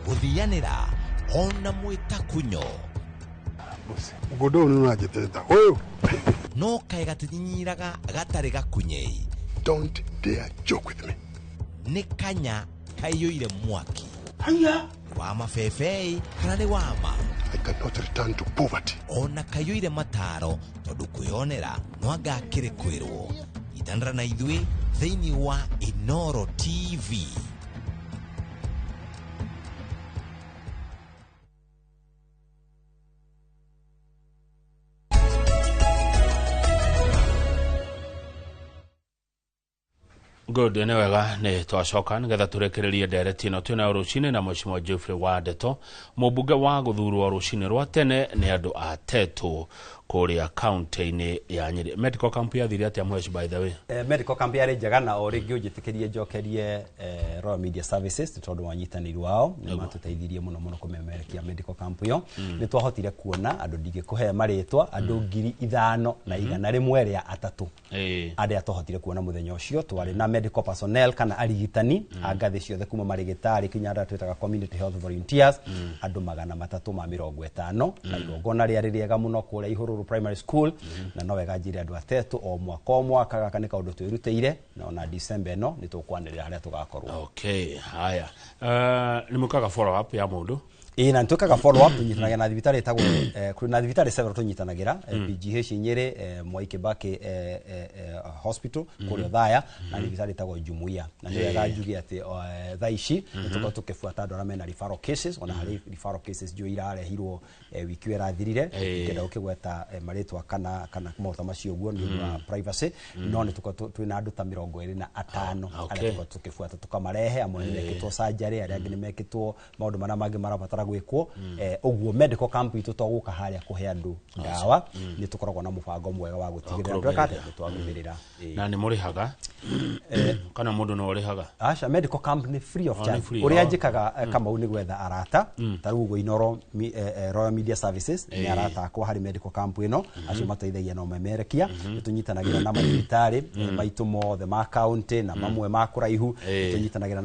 gũthianĩra ona mwĩtakunyo. Mũgũnda ũyũ nĩ ũranjĩtĩte ũyũ. No kaĩ gatinyinyiraga gatarĩ gakunyei. Don't dare joke with me. Nĩ kanya kaiyũire mwaki wa mabebei kana nĩ wama. I cannot return to poverty. Ona kaiyũire mataro tondũ kwĩyonera no anga akĩrĩ kwĩrwo. Nyitanĩra na ithuĩ thĩinĩ wa Inoro TV. Good, nĩ wega nĩ twacoka nĩgetha tũrekererie ndereti ĩno twĩnayo rũcinĩ na mheshimiwa Geoffrey wa Ndeto, mũmbunge wa gũthurwo rũcinĩ rwa tene nĩ andũ a Tetu. Kũrĩa kaunti-inĩ ya Nyĩrĩ. Medical camp yathire atĩa, Mhesh, by the way? Medical camp yarĩ njega, na o rĩngĩ ũnjĩtĩkĩrie njokerie Royal Media Services nĩ tondũ wa nyitanĩri wao. Nĩ matũteithirie mũno mũno kũmemerekia medical camp ĩyo. Nĩ twahotire kuona andũ, ndingĩkũhe marĩtwa, andũ 5103 arĩa twahotire kuona mũthenya ũcio. Twarĩ na medical personnel kana arigitani a ngathĩ ciothe, kuma marĩgĩtarĩ kinya arĩa twĩtaga community health volunteers, andũ 350, na igongona rĩarĩ rĩega mũno kũrĩa Ihũrũrũ Primary School. Na no wega njĩre andũ atetũ, o mwaka o mwaka gaka nĩ kaũndũ twĩrutĩire, na ona December ĩno nĩ tũkwanĩrĩra harĩa tũgakorwo. Okay, haya, nĩ mwĩkaga follow up ya mũndũ? Ĩĩ, na nĩtwĩkaga follow up. Tũnyitanagĩra na thibitarĩ ĩtagwo kũrĩ na thibitarĩ several tũnyitanagĩra, PGH Nyĩrĩ, Mwai Kibaki Hospital kũrĩa Othaya, na thibitarĩ ĩtagwo Jumuiya. Na nĩ wega njuge atĩ thaa ici nĩ tũkorwo tũkĩbuata andũ arĩa mena referral cases. Ona harĩ referral cases njũĩ irarehirwo wiki ĩyo ĩrathirire. Ngĩenda gũkĩgweta marĩtwa kana maũndũ ta macio ũguo nĩ ũndũ wa privacy, no nĩ tũkorwo twĩna andũ ta 25 arĩa tũkorwo tũkĩbuata tũkamarehe. Amwe nĩ mekĩtwo surgery, arĩa angĩ nĩ mekĩtwo maũndũ marĩa mangĩ marabatara gwĩkwo. Ũguo medical camp itũ to gũka harĩa kũhe andũ ndawa, nĩ tũkoragwo na mũbango mwega wa gũtigĩrĩra tweka atĩa, nĩ twarũmĩrĩra. Na nĩ mũrĩhaga kana mũndũ no ũrĩhaga? Aca, medical camp nĩ free of Oh, nĩ charge. free, Ũrĩa oh. njĩkaga, Kamau, nĩ gwetha arata. Ta rĩu ũguo Inoro Royal Media Services nĩ arata akwa harĩ medical camp ĩno, acio mateithagia na ũmemerekia. Nĩ tũnyitanagĩra na mathibitarĩ maitũ mothe ma county na mamwe ma kũraihu. Nĩ tũnyitanagĩra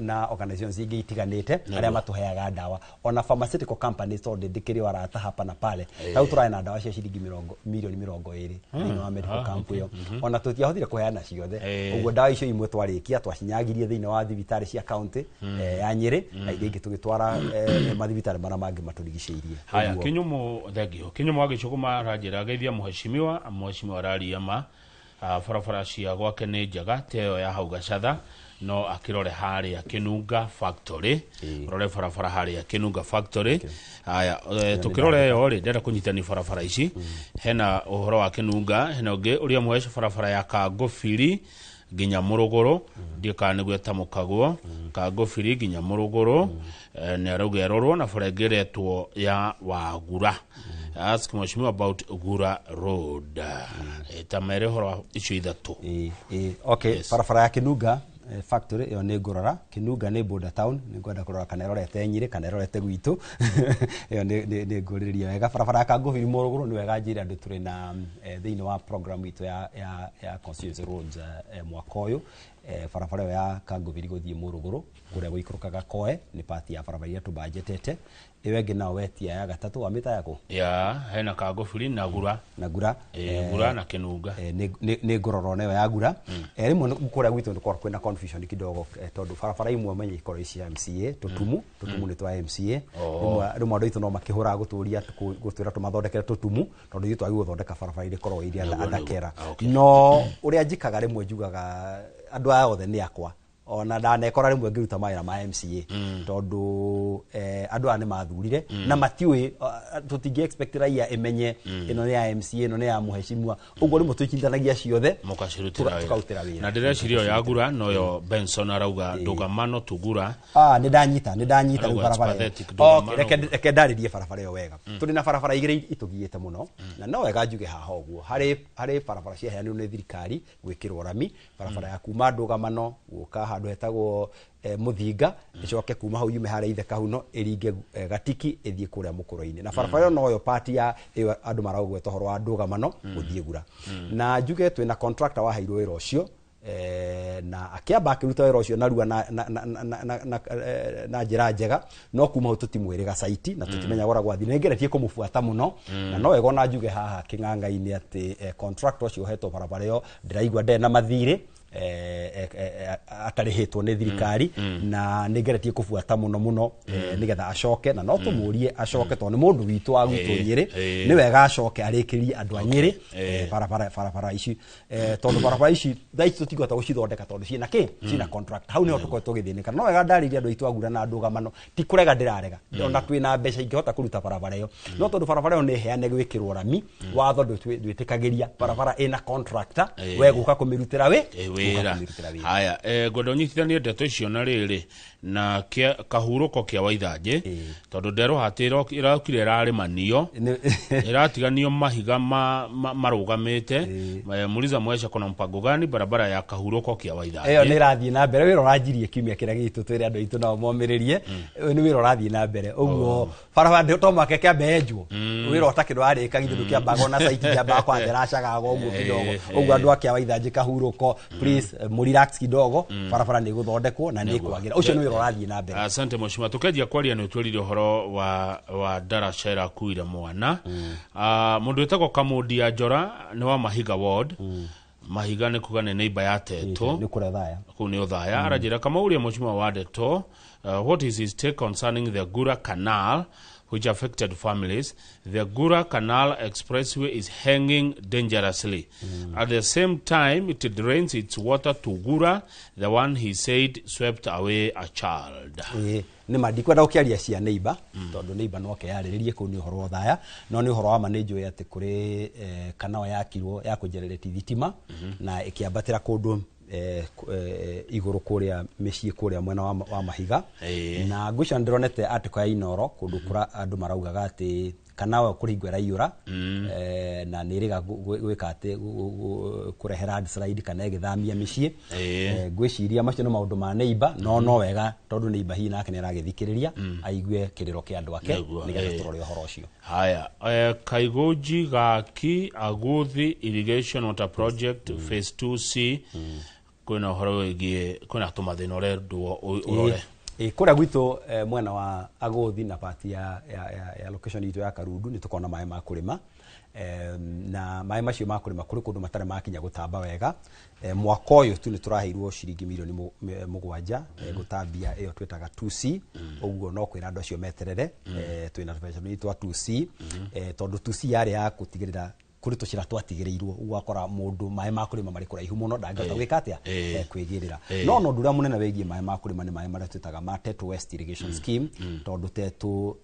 na organizations ingĩ itiganĩte arĩa matũheaga ndawa, ona pharmaceutical companies, tondũ ndĩkĩrĩ o arata hapa na pale. Ta rĩu tũrarĩ na ndawa cia ciringi mirioni 20 thĩinĩ wa medical camp ĩyo. Ona tũtiahotire kũheana ciothe. Ũguo ndawa icio imwe twarĩkia twacinyagirie thĩinĩ wa thibitarĩ cia county ya Nyĩrĩ, na iria ingĩ tũgĩtwara mathibitarĩ marĩa mangĩ matũrigicĩirie. Haya. Ũguo. Kinyumo, thengio Kinyumo wa Gĩcũgũma aranjĩra geithia mũhecimiwa. Mũhecimiwa araria ma barabara cia gwake nĩ njega, ta ĩyo ya hau Gacatha, no akĩrore harĩa Kĩnunga Factory, rore barabara harĩa Kĩnunga Factory. Haya, tũkĩrora ĩyo rĩ, ndĩrenda kũnyitania barabara ici. Hena ũhoro wa Kĩnunga, hena ũngĩ ũrĩa mũhece barabara ya Kangũbiri nginya Mũrũgũrũ, ndiũ kana nĩguo ĩtamũkagwo, Kangũbiri nginya Mũrũgũrũ. Nĩ arauga ĩrorwo na bara ĩngĩ ĩretwo ya Wagura. Ask mheshimiwa about Gura Road. Ta mere ũhoro wa icio ithatũ. Ĩĩ, okay. Yes. Barabara ya Kĩnunga Factory ĩyo nĩ ngũrora. Kĩnunga nĩ border town, nĩ ngwenda kũrora kana ĩrorete Nyĩrĩ kana ĩrorete gwitũ. Ĩyo nĩ ngũrĩrĩria wega. Barabara ya Kangũbiri Mũrũgũrũ, nĩ wega njĩre andũ tũrĩ na thĩinĩ wa program itũ ya constituency roads mwaka ũyũ, barabara ĩyo ya Kangũbiri gũthiĩ Mũrũgũrũ kũrĩa gũikũrũkaga Koe nĩ part ya barabara iria tũbanjetete. Ĩyo ĩngĩ nao wetia ya gatatũ wamĩta yakũ? Ya hena Kangũbiri na Gura. Na Gura. Gura na Kĩnunga. Nĩ ngũrora ona ĩyo ya Gura. Rĩmwe kũrĩa gwitũ nĩ korwo kwĩna confusion kidogo, tondũ barabara imwe menye ikorwo cia MCA, tũtumu nĩ twa MCA. Rĩmwe andũ aitũ no makĩhũraga gũtũria gũtwĩra tũmathondekere tũtumu, tondũ ithuĩ twagĩrĩirwo gũthondeka barabara iria ikoragwo iria andakera. No ũrĩa njĩkaga, rĩmwe njugaga andũ aya othe nĩ akwa, ona ndanekora rĩmwe ngĩruta mawĩra ma MCA, tondũ andũ aya nĩ mathurire na matiũĩ, tũtingĩ expect raia ĩmenye ĩno nĩ ya MCA, ĩno nĩ ya mũhecimiwa. Ũguo rĩmwe tũnyitithanagia ciothe. Mũkacirutĩra wĩra. Tũkarutĩra wĩra. Na ndĩreciria ĩyo ya Gura noyo Benson arauga ndũgamano tugura. Ah, nĩ ndanyita rĩu. Arauga Barabara it's ĩyo. pathetic, Okay, ndũgamano. reke ndarĩrie barabara ĩyo wega. Tũrĩ na barabara igĩrĩ itũgiĩte mũno, na no wega njuge haha ũguo harĩ barabara ciaheanirwo nĩ thirikari gwĩkĩrwo rami, barabara ya kuma ndũgamano gũka handũ hetagwo Mũthinga, ĩcoke kuma hau yume harĩa Ithe Kahuno, ĩringe Gatiki, ĩthiĩ kũrĩa Mũkũrũ-inĩ. Na barabara ĩyo noyo part ya ĩyo andũ maraũgweta ũhoro wa ndũgamano gũthiĩ Gura. Na njuge twĩna contractor waheirwo wĩra ũcio, na akĩamba akĩruta wĩra ũcio narua na njĩra njega, no kuma hau tũtimwĩrĩga site na tũtimenya ũrĩa gwathiĩ. Nĩ ngeretie kũmũbuata mũno, na no wega ona njuge haha kĩng'ang'a-inĩ atĩ contractor ũcio ũhetwo barabara ĩyo, ndĩraigua ndarĩ na mathirĩ, atarĩhĩtwo nĩ thirikari. Na nĩ ngeretie kũbuata mũno mũno nĩgetha acoke, na no tũmũrie acoke, tondũ nĩ mũndũ witũ wa gwitũ Nyĩrĩ. Nĩ wega acoke arĩkĩrie andũ a Nyĩrĩ barabara ici, tondũ barabara ici thaa ici tũtingĩhota gũcithondeka tondũ ciĩna kĩ, ciĩna contract. Hau nĩho tũkoretwo tũgĩthĩnĩka. No wega ndarĩrie andũ aitũ agura na ndũgamano, ti kũrega ndĩrarega, ona twĩna mbeca ingĩhota kũruta barabara ĩyo, no tondũ barabara ĩyo nĩ heane gwĩkĩrwo rami, watho ndwĩtĩkagĩria barabara ĩna contractor we gũka kũmĩrutĩra wĩ Wĩra. Wĩra. Kũmĩrutĩra wĩra. Haya, ngwenda ũnyitithanie ndeto icio na rĩrĩ na kahurũko kĩa Waithanjĩ, tondũ nderũhati ĩrokire ĩrarĩmanio, ĩratiganio mahiga marũgamĩte. Muuliza Mwesha kuna mpango gani barabara ya kahurũko kĩa Ĩyo Waithanjĩ? Nĩ ĩrathiĩ na mbere, wĩra ũranjirie kiumia kĩrĩa gitũ, twĩre andũ aitũ nao momĩrĩrie. Ũyũ nĩ wĩra ũrathiĩ na mbere, ũguo barabara to mũhaka kĩambe yenjwo, wĩra ũtakĩ ndũrarĩka, githĩ ndũkĩambaga ona site ndĩambaga kwamba ĩracagaga ũguo kidogo. Ũguo andũ a kĩa Waithanjĩ kahurũko, please, mũrelax kidogo, barabara nĩ ĩgũthondekwo na nĩ ĩkwagĩra. Ũcio nĩ wĩra ũrathiĩ na mbere. Asante mheshimiwa. Tukenjia kwaria nĩ ũtwĩrire ũhoro wa ndaraca ĩrakuire mwana. Mũndũ wĩtagwo Kamundi ya Njora nĩ wa Mahiga ward. Mahiga nĩ kuga nĩ neighbor ya Teto. Nĩ kũrĩa thaya. Kũu nĩ Othaya. Aranjĩra Kamauria mheshimiwa wa Ndeto, what is his take concerning the Gura Canal which affected families? The Gura Canal Expressway is hanging dangerously. At the same time, it drains its water to Gura, the one he said swept away a child. Ĩĩ, nĩ ma ndikwenda gũkĩaria cia neighbor, tondũ neighbor no keyarĩrĩrie, kũu nĩ ũhoro wa thaya, no nĩ ũhoro wa ma nĩ njũĩ atĩ kũrĩ kanao yakirwo ya kũgenerate thitima na ĩkĩambatĩra kũndũ igũrũ kũrĩa mĩciĩ kũrĩa mwena wa Mahiga. Na ngwĩciria nĩ ndĩronete article ya Inoro kũndũ kũra andũ maraugaga atĩ kanao ĩyo kũrĩ hingo ĩraiyũra, na nĩ ĩrĩga gwĩka atĩ kũrehe landslide kana ĩgĩthamia mĩciĩ. Ngwĩciria macio nĩ maũndũ ma neighbor, no wega tondũ neighbor hihi nake nĩ aragĩthikĩrĩria aigue kĩrĩro kĩa andũ ake, nĩgetha tũrore ũhoro ũcio. Haya, Kaigoji Gaki Aguthi Irrigation Water Project Phase 2C, kwĩna ũhoro wĩgiĩ kwĩna tũmathĩna ũrendwo ũrore. Ĩ, kũrĩa gwitũ, mwena wa Agũthi na pati ya location itũ ya Karundu, nĩ tũkorwo na maĩ ma kũrĩma, na maĩ macio ma kũrĩma kũrĩ kũndũ matarĩ makinya gũtamba wega. Mwaka ũyũ tu nĩ tũraheirwo ciringi milioni 7, gũtambia ĩyo twĩtaga 2C. Ũguo no kwĩra andũ acio meterere, twĩna tũbeca tũnini twa 2C, tondũ 2C yarĩ ya gũtigĩrĩra kũrĩ tũcĩra twatigĩrĩirwo, ũguo wakora mũndũ maĩ ma kũrĩma marĩ kũraihu mũno, ndangĩhota gwĩka atĩa? Kwĩgĩrĩra. No ũndũ ũrĩa mũnene wĩgiĩ maĩ ma kũrĩma nĩ maĩ marĩa twĩtaga ma Tetu West Irrigation Scheme, tondũ Tetu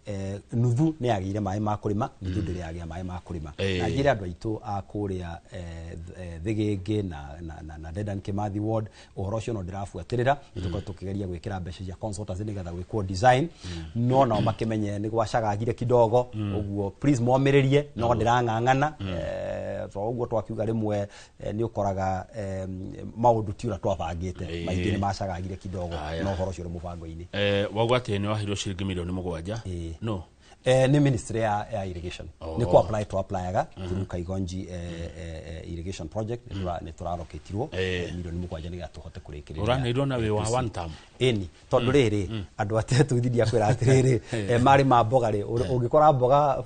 nuthu nĩ yagĩire maĩ ma kũrĩma, nuthu ndĩrĩ yagĩa maĩ ma kũrĩma. Na njĩre andũ aitũ a kũrĩa Thĩgĩngĩ na Dedan Kimathi ward, ũhoro ũcio no ndĩrabuatĩrĩra. Nĩ tũkoretwo tũkĩgeria gwĩkĩra mbeca cia consultants nĩgetha gwĩkwo design, no nao makĩmenye nĩ gwacagagire kidogo. Ũguo please momĩrĩrie, no ndĩrang'ang'ana. To ũguo twakiuga rĩmwe, nĩ ũkoraga maũndũ ti ũrĩa twabangĩte, maingĩ nĩ macagagire kidogo. No ũhoro ũcio ũrĩ mũbango-inĩ. Wauga atĩ nĩ waheirwo ciringi milioni 7? No. Nĩ ministry ya irrigation. Nĩ ku apply to applyaga through Kaigonji irrigation project, nĩ tũralocatirwo milioni 7 nĩgetha tũhote kũrĩkĩrĩria. Ũraneirwo na wĩ wa one term. Ĩni, tondũ rĩrĩ andũ atetũ ithindia kwĩra atĩrĩrĩ, marĩ ma mboga rĩ, ũngĩkora mboga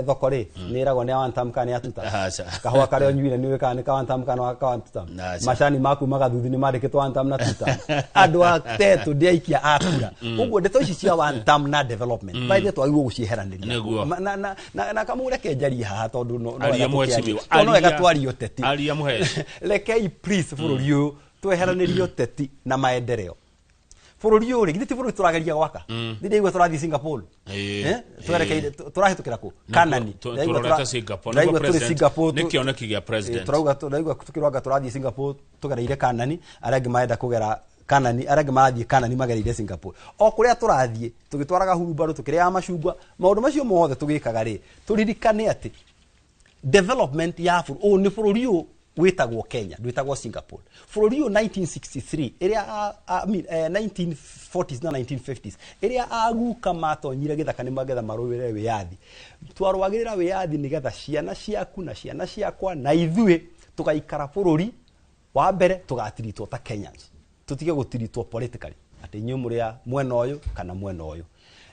thoko rĩ, nĩ ĩragwo nĩ ya one term kana nĩ ya two term? Aca. Kahũa karĩa ũnyuire nĩ ũĩ kana nĩ ka one term kana ka one two term? Aca. Macani maku magathuthi nĩ mandĩkĩtwo one term na two term? Andũ atetũ ndĩaikia akura. Ũguo ndeto ici cia one term na development, by the way, twagĩrĩirwo gũcieheranĩria. Na kamũreke njarie haha tondũ no Aria wega mheshimiwa. tũkĩaria. Tondũ no wega Aria. twarie ũteti. Aria mũheci. Rekei please bũrũri ũyũ tweheranĩrie ũteti na maendeleo. Bũrũri ũyũ rĩ, githĩ ti bũrũri tũrageria gwaka? Ndĩraigua tũrathiĩ Singapore. Twerekeire tũrahĩtũkĩra kũ Kanani. Tũrorete Singapore. Ndĩraigua Nĩguo tũrĩ president- Singapore nĩ kĩoneki gĩa president. Tũrauga, tũraigua tũkĩrwanga tũrathiĩ Singapore tũgereire Kanani, arĩa angĩ marenda kũgera Kanani, arĩa angĩ marathiĩ Kanani magereire Singapore. O kũrĩa tũrathiĩ tũgĩtwaraga hurumbarũ, tũkĩrĩaga macungwa, maũndũ macio mothe tũgĩkaga rĩ, tũririkane atĩ development ya bũrũri ũyũ nĩ bũrũri ũyũ wĩtagwo Kenya, ndwĩtagwo Singapore. Bũrũri ũyũ 1963 ĩrĩa I mean, 1940s na 1950s ĩrĩa aguka matonyire gĩthaka nĩ magetha marũĩrĩre wĩyathi, twarũagĩrĩra wĩyathi nĩgetha ciana ciaku na ciana ciakwa na ithuĩ tũgaikara bũrũri wa mbere, tũgatiritwo ta Kenyans, tũtige gũtiritwo politically atĩ inyuĩ mũrĩ a mwena ũyũ kana mwena ũyũ.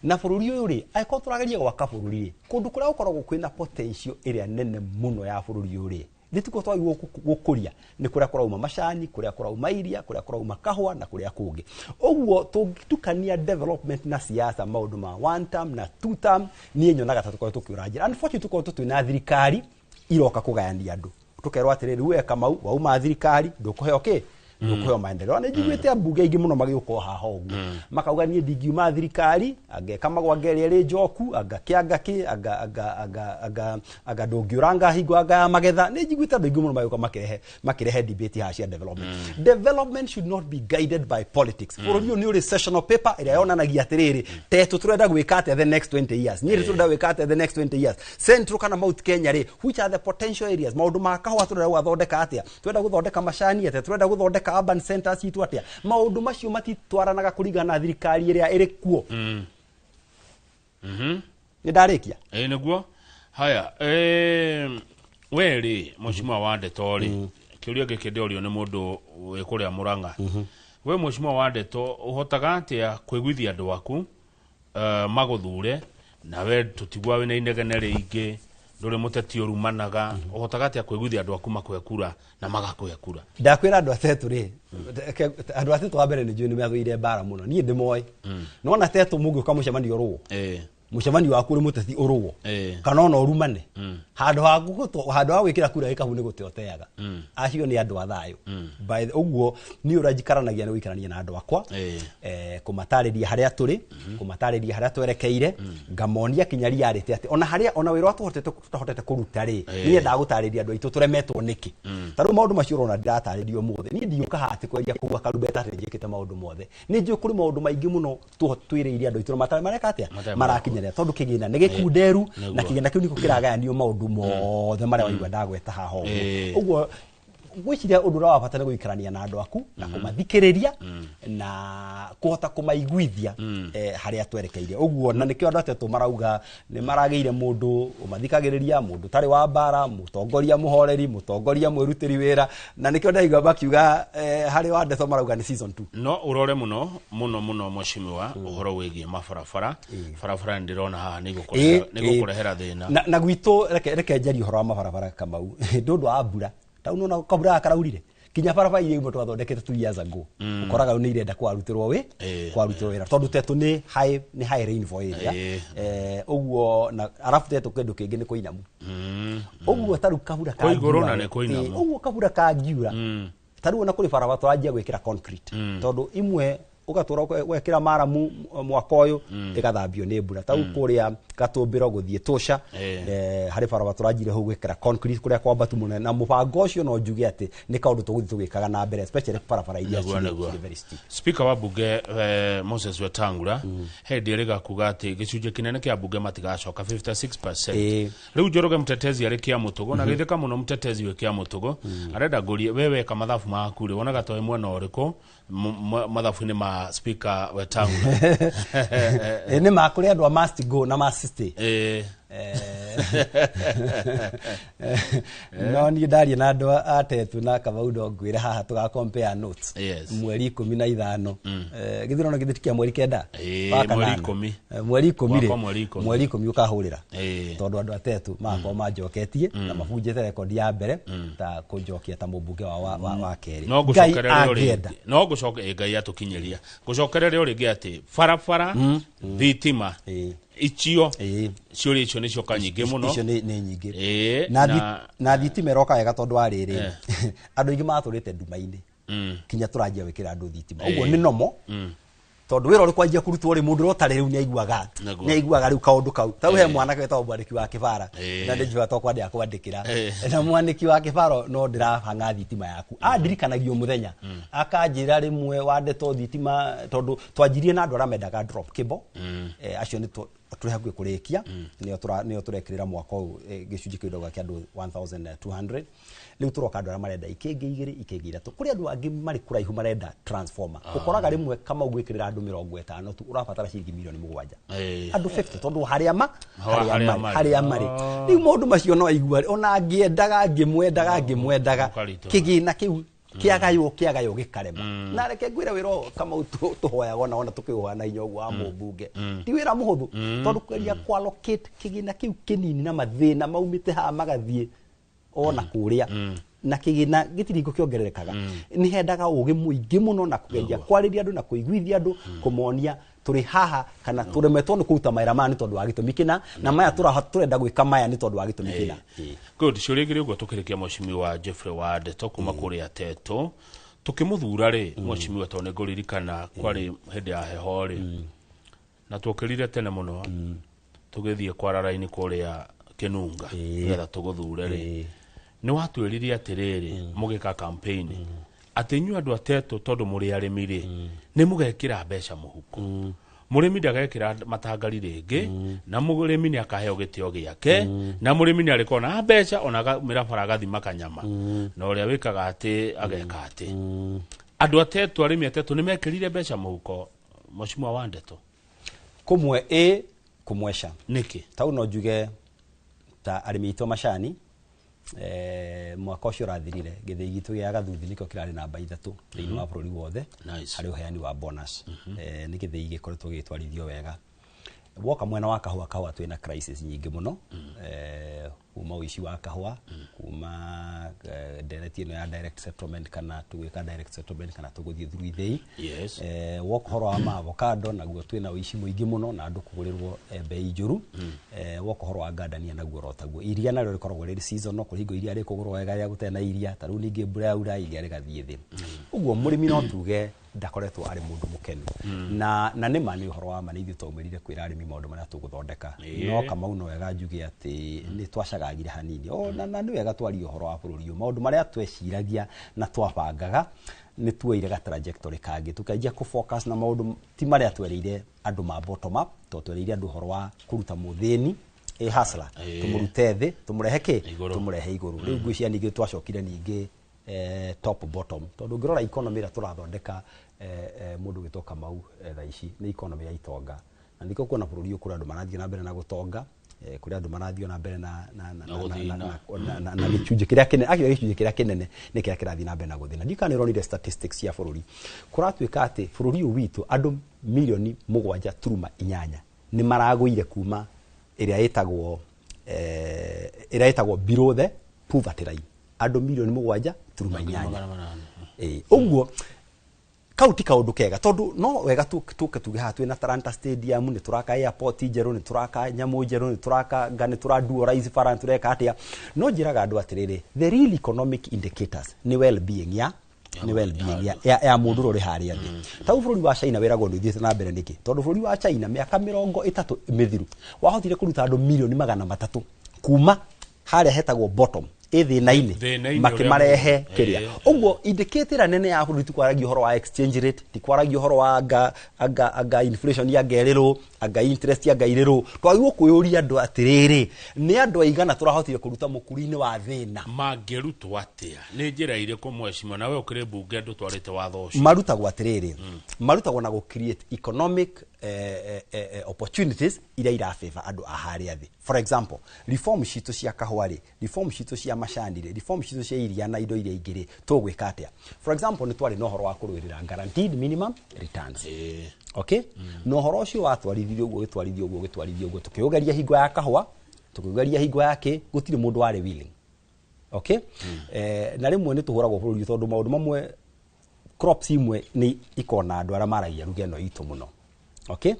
Na bũrũri ũyũ rĩ, angĩkorwo tũrageria gwaka bũrũri rĩ, kũndũ kũrĩa gũkoragwo kwĩna potential ĩrĩa nene mũno ya bũrũri ũyũ rĩ, nĩ tikuo twagĩrĩirwo gũkũria, nĩ kũrĩa kũrauma macani, kũrĩa kũrauma iria, kũrĩa kũrauma kahũa na kũrĩa kũngĩ. Ũguo tũngĩtukania development na siasa, maũndũ ma one term na two term, niĩ nyonaga ta tũkoretwo tũkĩũra njĩra. Unfortunately, tũkoretwo twĩna thirikari iroka kũgayania andũ, tũkerwo atĩrĩrĩ, we Kamau wauma thirikari ndũkũheo kĩ. Nĩ ũkũheo maendeleo. Na njiguĩte ambunge aingĩ mũno magĩũka o haha ũguo makauga niĩ ndingiuma thirikari angeka magwa ĩrĩa ĩrĩ njoku, anga kĩ anga kĩ anga anga anga anga anga ndũngĩũranga hingo anga ya magetha. Nĩ njiguĩte andũ aingĩ mũno magĩũka makĩrehe debate haha cia development. Development should not be guided by politics. Bũrũri ũyũ nĩ ũrĩ sessional paper ĩrĩa yonanagia atĩrĩrĩ, Tetu tũrenda gwĩka atĩa the next 20 years, Nyĩrĩ tũrenda gwĩka atĩa the next 20 years, Central kana Mount Kenya rĩ, which are the potential areas, maũndũ ma kahũa tũrenda gũgathondeka atĩa, tũrenda gũthondeka macani atĩa, tũrenda gũthondeka urban centers citũ atĩa. Maũndũ macio matitwaranaga kũringana na thirikari ĩrĩa ĩrĩ kuo. Nĩ ndarĩkia. Ĩ nĩguo. Haya, we rĩ, mheshimiwa wa Ndeto rĩ, kĩũria gĩkĩ ndĩorio nĩ mũndũ wĩ kũrĩa Mũrang'a. We mheshimiwa wa Ndeto, ũhotaga atĩa kũiguithia andũ aku magũthure, na we tũtigua wĩna inegene rĩingĩ, ndũrĩ mũteti ũrumanaga? Ũhotaga atĩa kũiguithia andũ aku makũhe kura na magakũhe kura? Ndakwĩra, andũ atetũ rĩ, andũ atetũ wa mbere nĩ njũĩ nĩ mathũire mbara mũno. Niĩ ndĩmoĩ, nona tetũ mũngĩũka mũcemanio ũrũo, mũcemanio waku ũrĩ mũteti ũrũo kana ona ũrumane, handũ ha gwĩkĩra kura gĩkabu nĩ gũte ũteaga. Acio nĩ andũ a thayũ. Ũguo niĩ ũrĩa njikaranagia nĩ gũikarania na andũ akwa, kũmatarĩria harĩa tũrĩ, kũmatarĩria harĩa twerekeire, ngamonia kinya reality atĩ ona harĩa ona wĩra ũrĩa tũtahotete kũruta rĩ, niĩ nyendaga gũtarĩria andũ aitũ tũremetwo nĩkĩ. Ta rĩu maũndũ macio ũrona ndĩratarĩria ũmũthĩ, niĩ ndiũka haha atĩ kwendia kũgua karumbeta atĩ njĩkĩte maũndũ mothe. Nĩ njũĩ kũrĩ maũndũ maingĩ mũno twĩrĩire andũ aitũ na matarĩ mareka atĩa, Matarĩ marakinyanĩra, tondũ kĩgĩna nĩ gĩkunderu na kĩgĩna kĩu nĩkĩo kĩragayanio maũndũ mothe marĩa waigua ndagweta haha ũguo. Ũguo ngwĩciria ũndũ ũrĩa wa bata nĩ gũikarania na andũ aku na kũmathikĩrĩria na kũhota kũmaiguithia harĩa twerekeire ũguo. Na nĩkĩo andũ atetũ marauga nĩ maragĩire mũndũ ũmathikagĩrĩria, mũndũ ũtarĩ wa mbara, mũtongoria mũhoreri, mũtongoria mwĩrutĩri wĩra. Na nĩkĩo ndaigua makiuga harĩ wa Ndeto marauga nĩ season 2. No ũrore mũno mũno mũno, mheshimiwa, ũhoro wĩgiĩ mabarabara. Barabara nĩ ndĩrona haha nĩ igũkũrehera thĩna. Na gwitũ reke njarie ũhoro wa mabarabara, Kamau. Nĩ ũndũ wa mbura ta nona kabura gaka karaurire, kinya barabara iria imwe twathondekete 2 years ago ũkoraga rĩu nĩ irenda kwarutĩrwo wĩ kwarutĩrwo wĩra, tondũ Tetũ nĩ high rainfall area. Ũguo na arabu Tetũ kĩndũ kĩngĩ nĩ kũinamu. Ũguo ta rĩu kabura Kwĩ igũrũ na kangiura nĩ kũinamu. Ũguo kabura kangiura, ta rĩu ona kũrĩ barabara tũranjia gwĩkĩra concrete, tondũ imwe ũgatũra gwekĩra maramu mwaka ũyũ ĩgathambio nĩ mbura. Ta rĩu kũrĩa Gatũmbĩro gũthiĩ Tũca, harĩ barabara tũranjire hau gwĩkĩra concrete kũrĩa kwambatu mũno. Na mũbango ũcio no njuge atĩ nĩ kaũndũ tũgũthiĩ tũgĩkaga na mbere, especially barabara iria cirĩ very steep. Speaker wa bunge Moses Wetangula he hĩndĩ ĩrĩga kuga atĩ gĩcunjĩ kĩnene kĩa bunge matigacoka, 56%. Rĩu Njoroge Mtetezi arĩ kĩa mũtũgo na gĩthĩka mũno. Mtetezi wĩ kĩa mũtũgo arenda ngũrie, we weka mathabu maku rĩ, wonaga toĩ mwena ũrĩkũ mathabu-inĩ ma Speaker Wetangula? Nĩ ma kũrĩ andũ a must go na must stay. No niĩ ndaria na andũ a Tetu na Kamau no ngwĩre haha tũga compare notes mweri 15. Gĩthurano gĩthĩ ti kĩa mweri 9? Ĩĩ, Wa mweri kanana. 10. Mweri 10 rĩ, Mwaka mweri 10. mweri 10 ũkahũrĩra, tondũ andũ a Tetu magakorwo manjoketie na mabunjĩte rekondi ya mbere ta kũnjokia ta mũmbunge wa kerĩ. No Ngai ngũcokerere o angĩenda. rĩngĩ, no ngũcoke Ngai atũkinyĩria, ngũcokerere o rĩngĩ atĩ barabara, thitima, icio ciũria icio nĩ cioka nyingĩ mũno. Icio nĩ nyingĩ. Na Na thitima ĩroka wega, tondũ wa rĩrĩ, andũ aingĩ matũrĩte nduma-inĩ kinya tũranjia gwĩkĩra andũ thitima. Ũguo nĩ nomo, tondũ wĩra ũrĩ kwanjia kũrutwo rĩ, mũndũ ũrĩa ũtarĩ rĩu nĩ aiguaga nĩ aiguaga rĩu kaũndũ kau. Ta rĩu he mwanake wĩtagwo mwandĩki wa kĩbara, na nĩ njugaga to kwandĩka kwandĩkĩra na mwandĩki wa kĩbaro, no ndĩrabanga thitima yaku andirikanagia o mũthenya, akanjĩra rĩmwe wa Ndeto thitima, tondũ twanjirie na andũ arĩa mendaga drop cable. Acio nĩ tũrĩ hakuhĩ kũrĩkia, nĩo tũrekĩrĩra mwaka ũyũ, gĩcunjĩ kĩu ndauga kĩa andũ 1200. Rĩu tũroka andũ arĩa marenda ikĩngĩ igĩrĩ, ikĩngĩ ithatũ. Kũrĩ andũ angĩ marĩ kũraihu marenda transformer. Ũkoraga rĩmwe kama gwĩkĩrĩra andũ 50 tu ũrabatara ciringi mirioni 7, andũ 50, tondũ harĩa ma harĩa harĩa marĩ marĩ. Harĩa marĩ rĩu maũndũ macio no aigua ona ngĩendaga ngĩmwendaga ngĩmwendaga Ũkaritũha. Kĩgĩna kĩu kĩagaywo gĩkarema. Na reke ngwĩre, wĩra ũyũ Kamau tũhoyaga ona tũkĩũhoya na hinya ũguo wa mũmbunge ti wĩra mũhũthũ, tondũ kũgeria kwallocate kĩgĩna kĩu kĩnini na mathĩna maumĩte haha magathiĩ ona kũrĩa na kĩgĩna gĩtirĩ hingo kĩongererekaga, nĩ hendaga ũgĩ mũingĩ mũno na kũgeria kwarĩria andũ na kũiguithia andũ, kũmonia tũrĩ haha kana tũremetwo nĩ kũruta mawĩra maya nĩ tondũ wa gĩtũmi kĩna, na maya tũrenda gwĩka maya nĩ tondũ wa gĩtũmi kĩna. Good. Ciũria igĩrĩ ũguo tũkĩrĩkia, mheshimiwa Jeffrey wa Ndeto kuma kũrĩa Teto. Tukĩmũthura rĩ, mheshimiwa, tondũ nĩ ngũririkana kwarĩ hĩndĩ ya heho rĩ, na tuokĩrire tene mũno tũgĩthiĩ kwara raini kũrĩa Kĩnunga nĩgetha tũgũthure rĩ, nĩ watwĩrire atĩrĩrĩ mũgĩka campaign atĩ inyuĩ andũ atetũ, tondũ mũrĩ arĩmi rĩ, nĩ mũgekĩra mbeca mũhuko, mũrĩmi ndagekĩra matangari rĩngĩ, na mũrĩmi nĩ akaheo gĩtĩo gĩake, na mũrĩmi nĩ arĩkorwo na mbeca ona mĩrabara agathima kanyama, na ũrĩa wĩkaga atĩ ageka atĩ andũ atetũ, arĩmi atetũ nĩ mekĩrire mbeca mũhuko, mheshimiwa wa Ndeto? Kũmwe ĩ, kũmwe ca. Nĩkĩ? Tau no njuge ta arĩmi aitũ a macani, mwaka ũcio ũrathirire gĩthĩi gitũ gĩa Gathuthi nĩkĩo kĩrarĩ namba 3 thĩinĩ wa bũrũri wothe harĩ ũheani wa bonus. Nĩ gĩthĩi gĩkoretwo gĩgĩtwarithio wega. Woka mwena wa kahũa, kahũa twĩna crisis nyingĩ mũno, kuma ũici wa kahũa, kuma ndereti ĩno ya direct settlement, kana tũgwĩka direct settlement kana tũgũthiĩ through ithĩi. Woka ũhoro wa maavocado, naguo twĩna ũici mũingĩ mũno na andũ kũgũrĩrwo bei njũru. Woka ũhoro wa ngandania, naguo oro taguo. Iria narĩo rĩkoragwo rĩrĩ seasonal, kũrĩ hingo iria rĩkũgũrwo wega rĩrĩa gũtarĩ na iria, ta rĩu ningĩ mbura yaura iria rĩgathiĩ thĩ. Ũguo mũrĩmi no tuge ndakoretwo arĩ mũndũ mũkenu, na nĩ ma, nĩ ũhoro wa ma, nĩ ithuĩ twaumĩrire kwĩra arĩmi maũndũ marĩa tũgũthondeka. No Kamau, no wega njuge atĩ nĩ twacagagire hanini o na nĩ wega twarie ũhoro wa bũrũri ũyũ. Maũndũ marĩa tweciragia na twabangaga nĩ tuoire ga trajectory kangĩ, tũkĩanjia kũ focus na maũndũ ti marĩa twereire andũ ma bottom up, tondũ twereire andũ ũhoro wa kũruta mũthĩni ĩ hustler, tũmũrute thĩ tũmũrehe kĩ? Igũrũ. Tũmũrehe igũrũ. Rĩu ngwĩciria ningĩ twacokire ningĩ top bottom, tondũ ũngĩrora economy ĩrĩa tũrathondeka, mũndũ ũgĩtwo Kamau, thaa ici nĩ economy ya itonga, na nĩkĩo kuona bũrũri ũyũ kũrĩ andũ marathiĩ na mbere na gũtonga, kũrĩ andũ marathiĩ na mbere na gũthĩna. Na gĩcunjĩ kĩrĩa kĩnene, actually gĩcunjĩ kĩrĩa kĩnene nĩ kĩrĩa kĩrathiĩ na mbere na gũthĩna. Ndiũĩ kana nĩ ũronire statistics cia bũrũri, kũratuĩka atĩ bũrũri ũyũ witũ andũ milioni 7.8 nĩ maragũire kuma ĩrĩa ĩtagwo below the poverty line, andũ milioni 7.8. 800. Ĩĩ, ũguo kau ti kaũndũ kega, tondũ no wega tũke tuge haha twĩna Talanta Stadium, nĩ tũraka airport njerũ, nĩ tũraka nyamũ njerũ, nĩ tũraka nga, nĩ tũra dualize bara, nĩ tũreka atĩa, no njĩraga andũ atĩrĩrĩ, the real economic indicators nĩ well-being ya mũndũ ũrĩa ũrĩ harĩa thĩ. Ta rĩu bũrũri wa China wĩragwo nĩ ũthiĩte na mbere nĩkĩ? Tondũ bũrũri wa China mĩaka 30 mĩthiru wahotire kũruta andũ milioni 300 kuma harĩa hetagwo bottom, ĩ thĩna-inĩ, Thĩna-inĩ. Makĩmarehe ũrĩa kĩrĩa. Ũguo indicator ĩrĩa nene ya bũrũri ti kwaragia ũhoro wa exchange rate, ti kwaragia ũhoro wa anga inflation anga ĩrĩrũ, anga interest anga irĩrũ. Twagĩrĩirwo kwĩyũria andũ atĩrĩrĩ, nĩ andũ aigana tũrahotire kũruta mũkuru-inĩ wa thĩna? Mangĩrutwo atĩa? Nĩ njĩra irĩkũ, mheshimiwa, nawe ũkĩrĩ mbunge ndũtwarĩte watho ũcio? Marutagwo atĩrĩrĩ, marutagwo na gũ create economic opportunities iria irafavor andũ a harĩa thĩ. For example, reform citũ cia kahũa rĩ, reform citũ cia macani rĩ, reform citũ cia iria na indo iria ingĩ rĩ, tũgwĩka atĩa? For example, nĩ twarĩ na ũhoro wa kũrũĩrĩra guaranteed minimum returns. Okay, na ũhoro ũcio watwarithirio ũguo, ũgĩtwarithio ũguo, ũgĩtwarithio ũguo, tũkĩũgeria hingo ya kahũa, tũkĩũgeria hingo ya kĩ, gũtirĩ mũndũ warĩ willing. Okay, na rĩmwe nĩ tũhũragwo bũrũri tondũ maũndũ mamwe, crops imwe nĩ ikona andũ arĩa maragia ruga ĩno itũ mũno. Okay,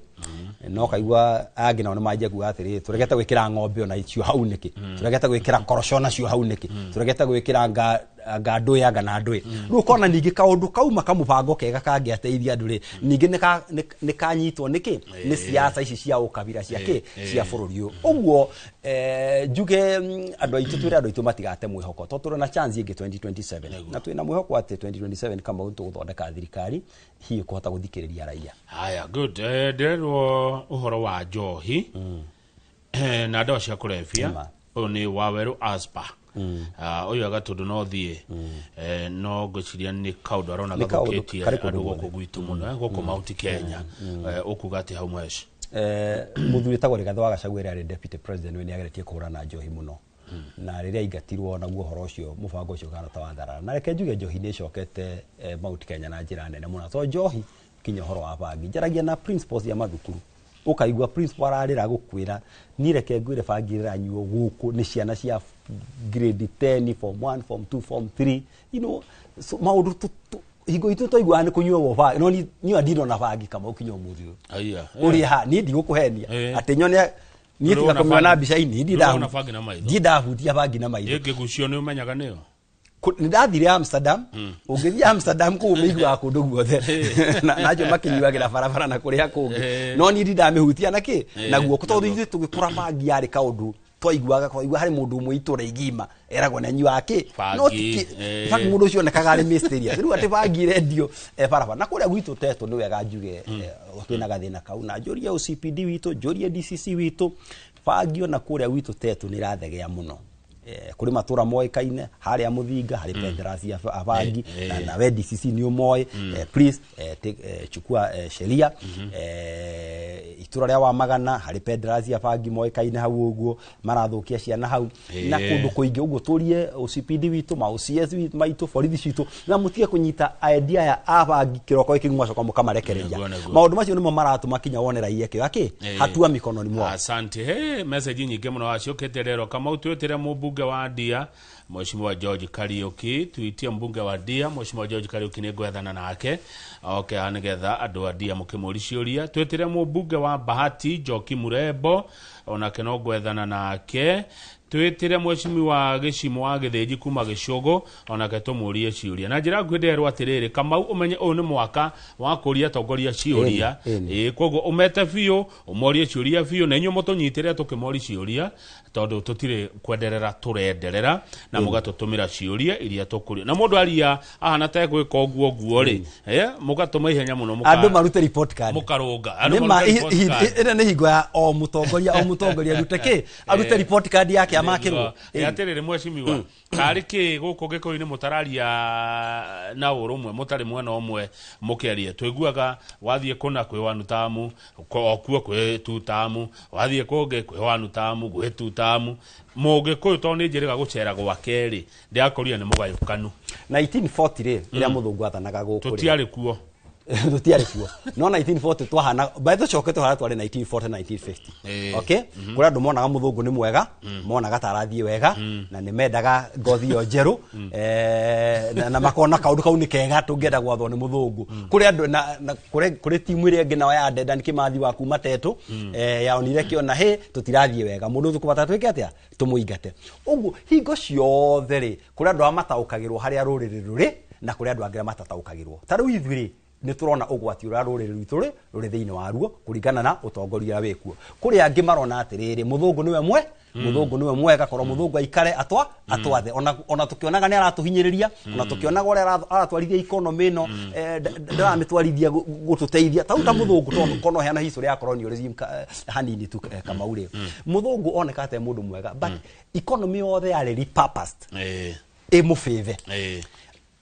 no kaigua angĩ nao nĩ manjia kuga atĩrĩrĩ, tũregete gwĩkĩra ng'ombe ona icio hau nĩkĩ? Tũregete gwĩkĩra koroco nacio hau nĩkĩ? Tũregete gwĩkĩra nga ndũĩ anga na ndũĩ? Rĩu ũkona ningĩ kaũndũ kauma kamũbango kega kangĩateithia andũ rĩ, ningĩ nĩ kanyitwo nĩkĩ nĩ siasa ici cia ũkabira cia kĩ cia bũrũri ũyũ. Ũguo njuge, andũ aitũ, twĩre andũ aitũ matigate mwĩhoko, tondũ tũrĩ na chance ĩngĩ 2027, na twĩna mwĩhoko atĩ 2027 Kamau tũgũthondeka thirikari hihi kũhota gũthikĩrĩria raia. Haya, good. Ndĩrerwo ũhoro wa njohi na ndawa cia kũrebia. Nĩma. Ũyũ nĩ Wawerũ Aspa. Ah, ũyũ aga tondũ no thiĩ, no ngwĩciria nĩ kaũndũ arona Nĩ kaũndũ gathũkĩtie karĩ kũndũ andũ gũkũ guothe. gwitũ mũno, gũkũ Mount Kenya. Ũkuga atĩ hau mweci? Mũthuri wĩtagwo Rigathĩ wa Gachagua ĩrĩa arĩ deputy president, we nĩ ageretie kũhũrana njohi mũno, na rĩrĩa aingatirwo naguo ũhoro ũcio, mũbango ũcio ũkahana ta watharara. Na reke njuge njohi nĩ ĩcokete Mount Kenya na njĩra nene mũno, tondũ njohi kinya ũhoro wa bangi, njaragia na principals ya mathukuru, ũkaigua principal ararĩra gũkwĩra, niĩ reke ngwĩre, bangi ĩranyuo gũkũ nĩ ciana cia grade 10, form 1, form 2, form 3, so maũndũ hingo itũ twaiguaga nĩ kũnyuagwo bangi, no niĩ ndinona bangi kama ũkinya ũmũthĩ ũyũ. Aya. Ũrĩ ha? Niĩ ndigũkũhenia atĩ nyone niĩ tiga Ndũrona kũmĩona bangi? mbica-inĩ. Ndũrona bangi na maitho? Ndiĩ ndahutia bangi na maitho. Ĩngĩgucio nĩ ũmenyaga nĩyo? Nĩ ndathire Amsterdam. Ũngĩthiĩ Amsterdam kũu mĩiguaga kũndũ guothe na acio makĩnyuagĩra barabara na kũrĩa kũngĩ, no niĩ ndindamĩhutia na kĩ na guoko, tondũ ithuĩ tũgĩkũra bangi yarĩ kaũndũ twaiguaga twaigua harĩ mũndũ ũmwe itũra igima eragwo nĩ anyuaga kĩ no ti in fact mũndũ ũcio onekaga arĩ mysterious. Rĩu atĩ bangi irendio barabara na kũrĩa gwitũ Tetũ, nĩ wega njuge twĩna gathĩna kau, na njũrie OCPD witũ, njũrie DCC witũ, bangi ona kũrĩa gwitũ Tetũ nĩ ĩrathegea mũno. Kũrĩ matũra moĩkaine harĩa Mũthinga harĩ peddlers a bangi, na we DCC nĩ ũmoĩ. Please take, chukua sheria. Itũra rĩa Wamagana harĩ peddlers a bangi moĩkaine hau ũguo marathũkia ciana hau na kũndũ kũingĩ ũguo. Tũrie OCPD witũ, ma OCS maitũ, borithi citũ, na mũtige kũnyita endia aya a bangi kĩroko gĩkĩ mũgacoka mũkamarekereria. Nĩguo, nĩguo. Maũndũ macio nĩmo maratũma kinya wone raia kĩo akĩ hatua mikononi mwao. Asante. Hey, message nyingĩ mũno waciũkĩte rero. Kamau, twĩtĩre mũmbunge wa Ndia Mheshimiwa George Kariuki. Tuitie mbunge wa Ndia Mheshimiwa George Kariuki, nĩ ngwethana nake okay, nĩgetha andũ a Ndia mũkĩmũri ciũria. Twĩtĩre mũmbunge wa Bahati Njoki Murembo, onake no ngwethana nake. Twĩtĩre mheshimiwa Gĩcimo wa Gĩthĩnji kuma Gĩcũgũ, onake tũmũrie ciũria. Na njĩra nguhĩ nderwo atĩrĩrĩ, Kamau, ũmenye ũyũ nĩ mwaka wa kũria atongoria ciũria. Ĩni. Ĩĩ, koguo ũmete biũ, ũmorie ciũria biũ, na inyuĩ mũtũnyitĩre tũkĩmoria ciũria, tondũ tũtirĩ kwenderera tũrenderera, na mũgatũtũmĩra ciũria iria tũkũria, na mũndũ aria ahana ta egwĩka ũguo ũguo rĩ, mũgatũma ihenya mũno andũ marute report card. Mũkarũnga andũ Nĩ ma marute report card. Ĩno nĩ hingo ya o mũtongoria, o mũtongoria arute kĩ, arute report card yake amakĩrwo. Nĩguo. Atĩrĩrĩ mheshimiwa, karĩ kĩ gũkũ Gĩkũyũ-inĩ mũtararia na ũrũmwe, mũtarĩ mwena ũmwe mũkĩaria? Twĩguaga wathiĩ kũna kwĩ wanutamu, o kuo kwĩ tutamu, wathiĩ kũngĩ kwĩ wanutamu, gwĩ tutamu. Mũgĩkũyũ tondũ nĩ njĩrĩga gũcera gwa kerĩ, ndĩrakũria nĩ mũgayũkanu. 1940 rĩ, rĩrĩa mũthũngũ athanaga gũkũ rĩ, Tũtiarĩ kuo. Tũtiarĩ kuo, no 1940 twahana by tũcoke tũhana twarĩ 1940 1950. Okay, kũrĩa andũ monaga mũthũngũ nĩ mwega, monaga ta arathiĩ wega, na nĩ mendaga ngothi ĩyo njerũ, na makona kaũndũ kau nĩ kega, tũngĩenda gwathwo nĩ mũthũngũ. Kũrĩ andũ na kũrĩ timu ĩrĩa ĩngĩ nao ya Dedan Kimathi wa kuma Tetũ, yaonire kĩona hĩ tũtirathiĩ wega, mũndũ tũkũbatara twĩke atĩa, tũmũingate. Ũguo hingo ciothe rĩ, kũrĩ andũ arĩa mataũkagĩrwo harĩa rũrĩrĩ rũrĩ, na kũrĩ andũ angĩ arĩa matataũkagĩrwo. Ta rĩu ithuĩ rĩ, nĩ tũrona ũgwati ũrĩa rũrĩrĩ rwitũ rĩ rũrĩ thĩinĩ waruo kũringana na ũtongoria ũrĩa wĩkuo. Kũrĩ angĩ marona atĩrĩrĩ, mũthũngũ nĩwe mwe, mũthũngũ nĩwe mwega, korwo mũthũngũ aikare atwa atwathe, ona tũkĩonaga nĩ aratũhinyĩrĩria, ona tũkĩonaga ũrĩa aratwarithia economy ĩno, ndaramĩtwarithia gũtũteithia ta rĩu ta mũthũngũ, tondũ kono heana history ya colonialism hanini tu, Kamau rĩ, mũthũngũ oneka ta mũndũ mwega, but economy yothe yarĩ repurposed ĩmũbĩthe.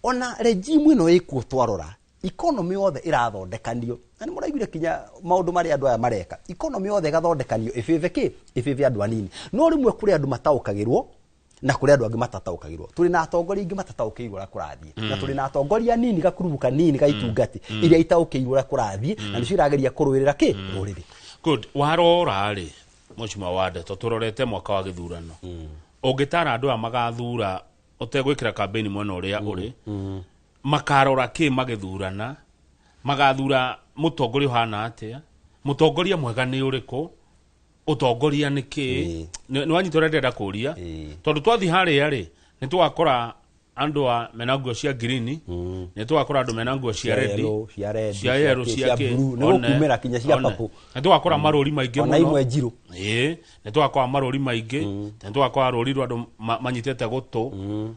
Ona regime ĩno ĩkuo, twarora economy yothe ĩrathondekanio, na nĩ mũraiguire kinya maũndũ marĩa andũ aya mareka, economy yothe ĩgathondekanio ĩbĩbe kĩ, ĩbĩbe andũ anini. No rĩmwe kũrĩ andũ mataũkagĩrwo na kũrĩ andũ angĩ matataũkagĩrwo. Tũrĩ na atongoria aingĩ matataũkĩirwo ũrĩa kũrathiĩ, na tũrĩ na atongoria anini, gakurubu kanini ga itungati iria itaũkĩirwo ũrĩa kũrathiĩ, na nĩcio irageria kũrũĩrĩra kĩ, rũrĩrĩ. Good. Warora rĩ, mheshimiwa wa Ndeto, tũrorete mwaka wa gĩthurano, ũngĩtara andũ aya magathura ũtegwĩkĩra kambĩini mwena ũrĩa ũrĩ, makarora kĩ magĩthurana? Magathura mũtongoria ũhana atĩa? Mũtongoria mwega nĩ ũrĩkũ? Ũtongoria nĩ kĩ? Nĩ wanyita ũrĩa ndĩrenda kũria? Tondũ twathiĩ harĩa rĩ, nĩ tũgakora andũ a mena nguo cia ngirini, nĩ tũgakora andũ mena nguo cia red, yellow, cia red, cia yellow, kĩ, cia cia kĩ, blue, nĩ one, gũkumĩra kinya cia one. purple. Nĩ tũgakora marũri maingĩ Ona mũno. imwe njirũ. Ĩĩ, nĩ tũgakora marũri maingĩ, nĩ tũgakora rũri rwa andũ manyitĩte gũtũ,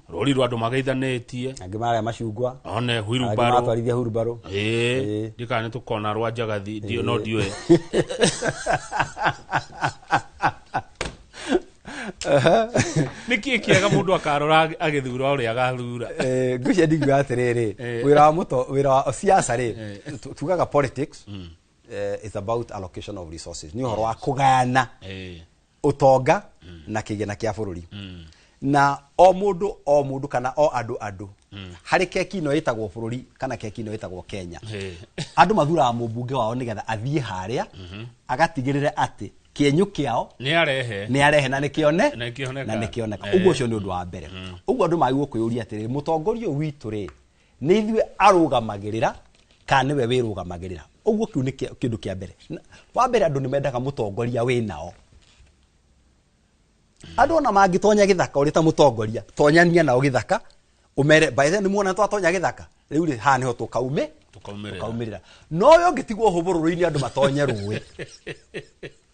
rũri rwa andũ mageithanĩtie. Angĩ marĩa macungwa, one angĩ huirubarũ. maratwarithia hurumbarũ. Ĩĩ, ndikana nĩ tũkona rwa njagathi ndio, no ndiũĩ nĩ kĩĩ kĩega mũndũ akarora agĩthura ũrĩa agathura. Ngwĩciria ndingiuga atĩrĩrĩ, wĩra wa mũto wĩra wa siasa rĩ, tugaga politics is about allocation of resources, nĩ ũhoro wa kũgayana ũtonga na kĩgĩna kĩa bũrũri, na o mũndũ o mũndũ kana o andũ andũ harĩ keki ĩno ĩtagwo bũrũri kana keki ĩno ĩtagwo Kenya. Andũ mathuraga mũmbunge wao nĩgetha athiĩ harĩa agatigĩrĩre atĩ kĩenyũ kĩao nĩ arehe nĩ arehe na nĩ kĩone Na nĩkĩoneka. Na nĩkĩoneka. Ũguo ũcio nĩ ũndũ wa mbere. Ũguo andũ magĩrĩirwo kwĩyũria atĩrĩrĩ, mũtongoria ũyũ witũ rĩ, nĩ ithuĩ arũgamagĩrĩra kana nĩwe wĩrũgamagĩrĩra? Ũguo kĩu nĩ kĩndũ kĩa mbere. Wa mbere, andũ nĩ mendaga mũtongoria wĩ nao. Andũ ona mangĩtonya gĩthaka, ũrĩ ta mũtongoria tonyania nao gĩthaka. Umere by then muona twatonya githaka riu ri haha niho tukaume tukaumirira. No we ungitigwo hubururu-ini andu matonye ruwi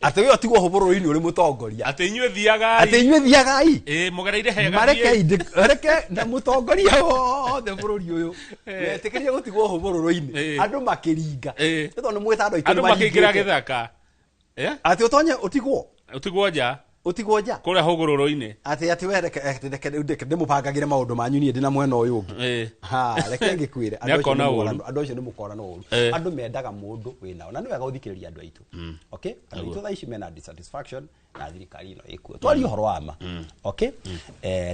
ati we utigwo hubururu-ini uri mutongoria ati inyuĩ thiagai, ati inyuĩ thiagai, mugereire hega mareke reke na mutongoria wothe bururi uyu wetikirie gutigwo hubururu-ini andu makiringa ni tondu mwita andu andu makiingira githaka ati utonye utigwo nja utigwo nja kuria hugururu-ini ati we reke reke ndimubangagire maundu manyu nie ndina mwena uyu ungi. Ha reke ngikwire andu acio ni mukora no uru. Andu mendaga mundu winao na ni wega guthikiriria andu aitu. Okay, andu aitu thaa ici mena dissatisfaction na thirikari ino ikuo twari uhoro wa ma. Okay,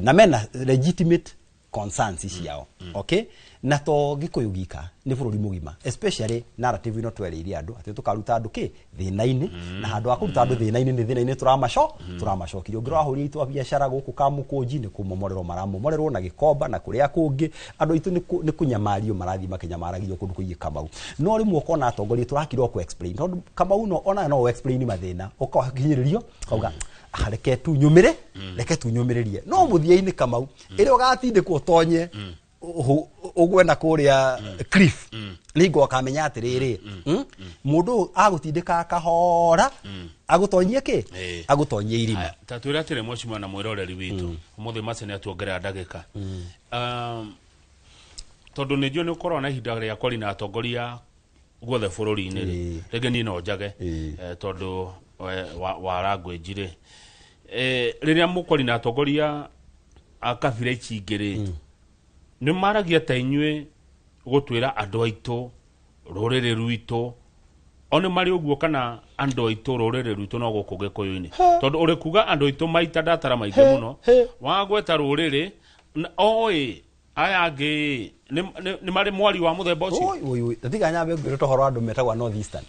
na mena legitimate concerns ciao. Okay, na to Gikuyu gika ni bururi mugima, especially narrative ino twereirie andu ati tukaruta andu ki thina-ini na handu ha kuruta andu thina-ini ni thina-ini turamacokirie. Ungirora ahuri aitu a biacara guku Kamukunji ni kumomorerwo maramomorerwo na Gikomba na kuria kungi andu aitu ni kunyamario marathi makinyamaragio kundu kuiye Kamau. No rimwe ukona atongoria turakirwo ku explain tondu Kamau no ona no explain mathina ukahinyiririo ukauga reke tu nyumire, reke tu nyumiririe. No muthia-ini Kamau iri ugatindikwo utonye ugwe na kuria cliff ningo akamenya atiriri mundu agutindika kahora agutonyie ki agutonyie irima. Ta twira atiri mweshimwa na mwiroreri witu umuthi mace ni atuongerera ndagika tondu ni njũĩ ni ukorwo na ihinda ria kwari na atongoria guothe bururi-ini ri ringi ni no njage tondu wa language ri riria mukwari na atongoria a kabira ici ingĩ ri ni maragia ta inyuĩ gutwira andu aitu ruriri rwitu one mari uguo kana andu aitu ruriri rwitu no guku Gikuyu-ini tondu uri kuga andu aitu maita ndatara maingi muno wagweta ruriri oi aya angi ni mari mwari wa muthemba ucio. Oi oi tiga nyambe ngwire tohoro andu metagwa North Eastern.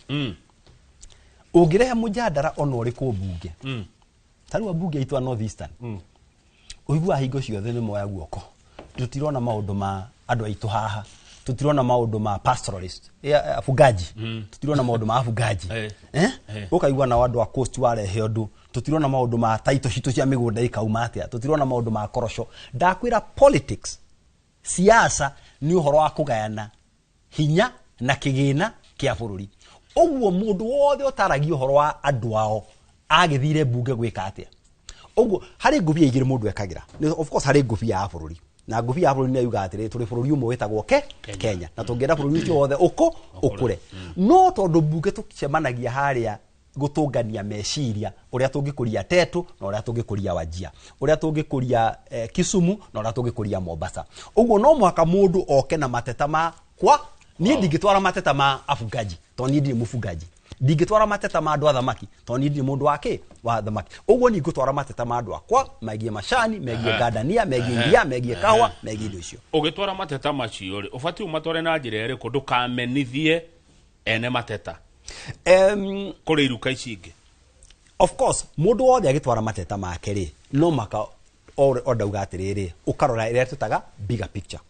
Ungirehe mujadara ona uriku mbunge ta riu ambunge aitu a North Eastern uigua hingo ciothe ni moya guoko tutirona maundu ma andu aitu haha, tutirona maundu ma pastoralist afugaji, tutirona maundu ma afugaji ukaigua na andu a coast warehe undu, tutirona maundu ma taito citu cia migunda ikauma atia, tutirona maundu ma korosho. Ndakwira politics siasa ni uhoro wa kugayana hinya na kigina kia bururi. Uguo mundu wothe utaragia uhoro wa andu ao agithire mbunge gwika atia. Uguo hari ngubia igiri mundu ekagira, of course hari ngubia ya bururi na ngubia ya bururi yuga atiri turi bururi umwe witagwo Kenya na tungienda bururi ucio wothe uko ukure. No tondu mbunge tucemanagia haria gutungania meciria uria tungikuria Tetu na uria tungikuria Wajia, uria tungikuria Kisumu na uria tungikuria Mombasa. Uguo no mwaka mundu oke na mateta ma kwa nie ndingitwara mateta ma afugaji to nie ndiri mufugaji, ndingitwara mateta ma andu a thamaki to nie ndiri mundu wake wa thamaki. Uguo ni ngutwara mateta ma andu akwa megie macani, megie gardenia, megie iria, megie kahua, megie indo icio. Ugitwara mateta macio ri ubati umatware na njira iriku ndukamenithie ene mateta kuri iruka ici ingi? Of course mundu wothe agitwara mateta make ri no maka o ndauga atiriri ukarora iria tutaga bigger picture.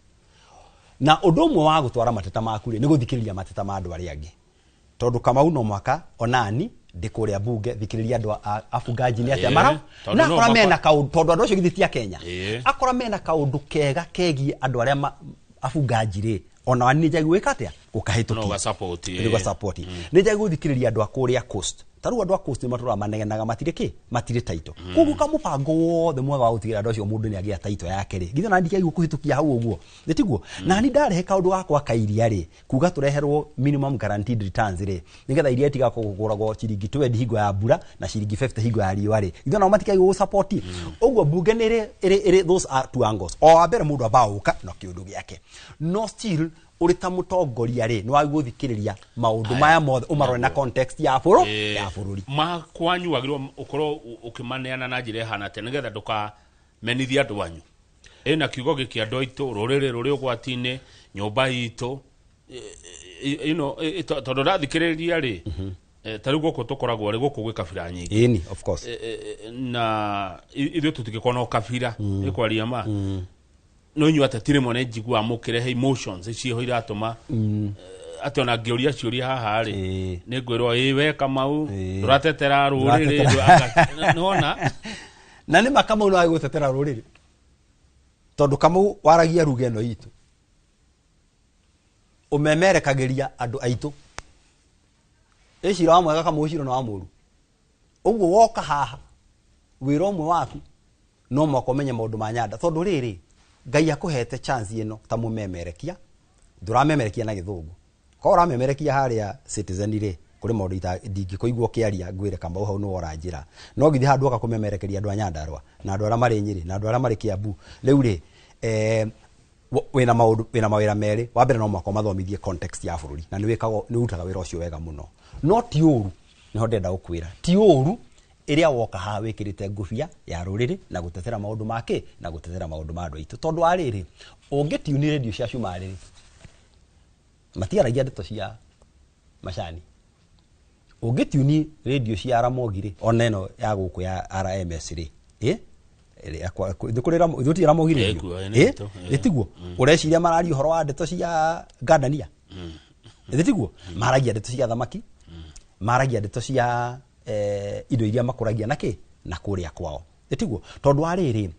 Na undu umwe wa gutwara mateta maku ri ni guthikiriria mateta ma andu aria angi tondu Kamau no mwaka onani ndi kuria bunge thikiriria andu afugaji ni atia mara na akora mena kaundu tondu andu acio githi ti a Kenya akora mena kaundu kega kegie andu aria afugaji ri ona ni njagi gwika atia gukahitukia no support ni support ni njagi guthikiriria andu a kuria coast. Ta riu andu a coast ni matura manegenaga matire ki matire taito koguo ka mubango wothe mwega wa gutigira andu acio mundu ni agia taito yake ri githĩ na ndikiagwo kuhitukia hau uguo nĩ tiguo. Na ni ndarehe kaundu gakwa kairia ri kuga tureherwo minimum guaranteed returns ri nigetha iria itiga kuguragwo ciringi 20 hingo ya mbura na ciringi 50 hingo ya riũa ri githĩ nao matikiagwo gu support uguo bunge ni ri those are two angles. O wa mbere mundu ambao uka na kiundu giake no still uri ta mutongoria ri ni wagũthikĩrĩria maũndũ maya mothe ũmarore na context ya bũrũri ma kwanyu wagĩrĩirwo ũkorwo ũkĩmaneana na njĩra ĩhana atĩa nĩgetha ndũkamenithie andũ anyu ĩna kiugo gĩkĩ andũ aitũ rũrĩrĩ rũrĩ ũgwati-inĩ nyũmba itũ you know tondũ ndathikĩrĩria rĩ ta rĩu gũkũ tũkoragwo rĩ gũkũ gwĩ kabira nyingĩ. Ĩni of course na ithuĩ tũtingĩkorwo na ũkabira nĩ kwaria ma no inyuĩ ateti rĩmwe nĩ njiguaga mũkĩrehe emotions ciĩho iratũma atĩ ona ngĩũria ciũria haha rĩ nĩ ngwĩrwo ĩ we Kamau ndũratetera rũrĩrĩ nĩwona na nĩ ma Kamau no agĩgũtetera rũrĩrĩ Tondu Kamau waragia ruga ĩno itũ, ũmemerekageria andũ aitũ. Ĩ cira wa mwega Kamau, cira na wa mũru. Ũguo woka haha wĩra ũmwe waku no mwaka ũmenye maũndũ ma Nyanda, tondũ rĩrĩ Ngai akũhete chance ĩno ta mũmemerekia, ndũramemerekia na gĩthũngũ. Korwo ũramemerekia harĩa Citizen rĩ, kũrĩ maũndũ ndingĩkũigua ũkĩaria ngwĩre Kamau hau nĩwe ũranjĩra. No githĩ handũ woka kũmemerekeria andũ a Nyandarua na andũ arĩa marĩ Nyĩrĩ na andũ arĩa marĩ Kiambu, rĩu rĩ wĩna maũndũ, wĩna mawĩra merĩ. Wa mbere no mũhaka ũmathomithie context ya bũrũri, na nĩ ũrutaga wĩra ũcio wega mũno. No ti ũru, nĩho ndĩrenda gũkwĩra, ti ũru ĩrĩa woka haha wĩkĩrĩte ngũbia ya rũrĩrĩ na gũtetera maũndũ ma kĩ, na gũtetera maũndũ ma andũ aitũ. Tondũ wa rĩrĩ, ũngĩtiuni radio cia Cumarĩ rĩ, matiaragia ndeto cia macani. Ũngĩtiuni radio cia Ramogi rĩ, ona ĩno ya gũkũ ya RMS rĩ, nĩ Ramogi radio, ĩtiguo ũreciria mararia ũhoro wa ndeto cia ngandania, ĩtiguo maragia ndeto cia thamaki, maragia ndeto cia indo iria makũragia na kĩ na kũrĩa kwao, ĩtiguo. Tondũ wa rĩrĩ,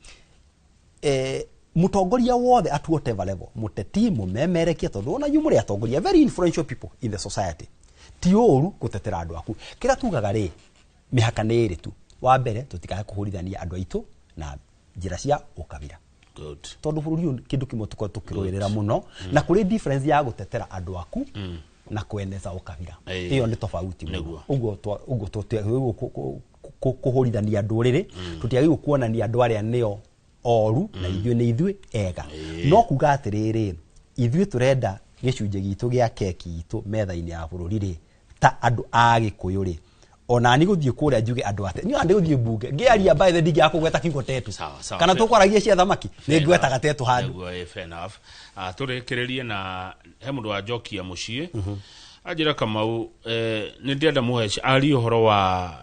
mũtongoria wothe at whatever level, mũteti, mũmemerekia, tondũ ona inyuĩ mũrĩ atongoria, very influential people in the society, ti ũru gũtetera andũ aku. Kĩrĩa tugaga rĩ, mĩhaka nĩ ĩrĩ tu. Wa mbere, tũtikae kũhũrithania andũ aitũ na njĩra cia ũkabira. Tondũ bũrũri ũyũ kĩndũ kĩmwe tũkoragwo tũkĩrũĩrĩra mũno, na kũrĩ difference ya gũtetera andũ aku na kweneza ũkabira. Ĩyo nĩ tofauti mũno. Ũguo tũtiagĩrĩirwo kũhũrithania ndũrĩrĩ, tũtiagĩrĩirwo kuonania andũ arĩa nĩo oru na ithuĩ nĩ ithuĩ ega. No kuga atĩrĩrĩ, ithuĩ tũrenda gĩcunjĩ gitũ gĩa keki itũ metha-inĩ ya bũrũri rĩ, ta andũ a Gĩkũyũ rĩ, ona ni gũthiĩ kũrĩa njuge andũ ate niĩ ndĩ gũthiĩ mbunge ngĩaria by the ndingĩaga kũgweta kiugo tetu, kana tũkwaragia cia thamaki nĩ ngwetaga tetu handũ. Nĩguo, fair enough. Tũrĩkĩrĩrie na he mũndũ wanjokia mũciĩ anjĩra Kamau, nĩ ndĩrenda mũhe arie ũhoro wa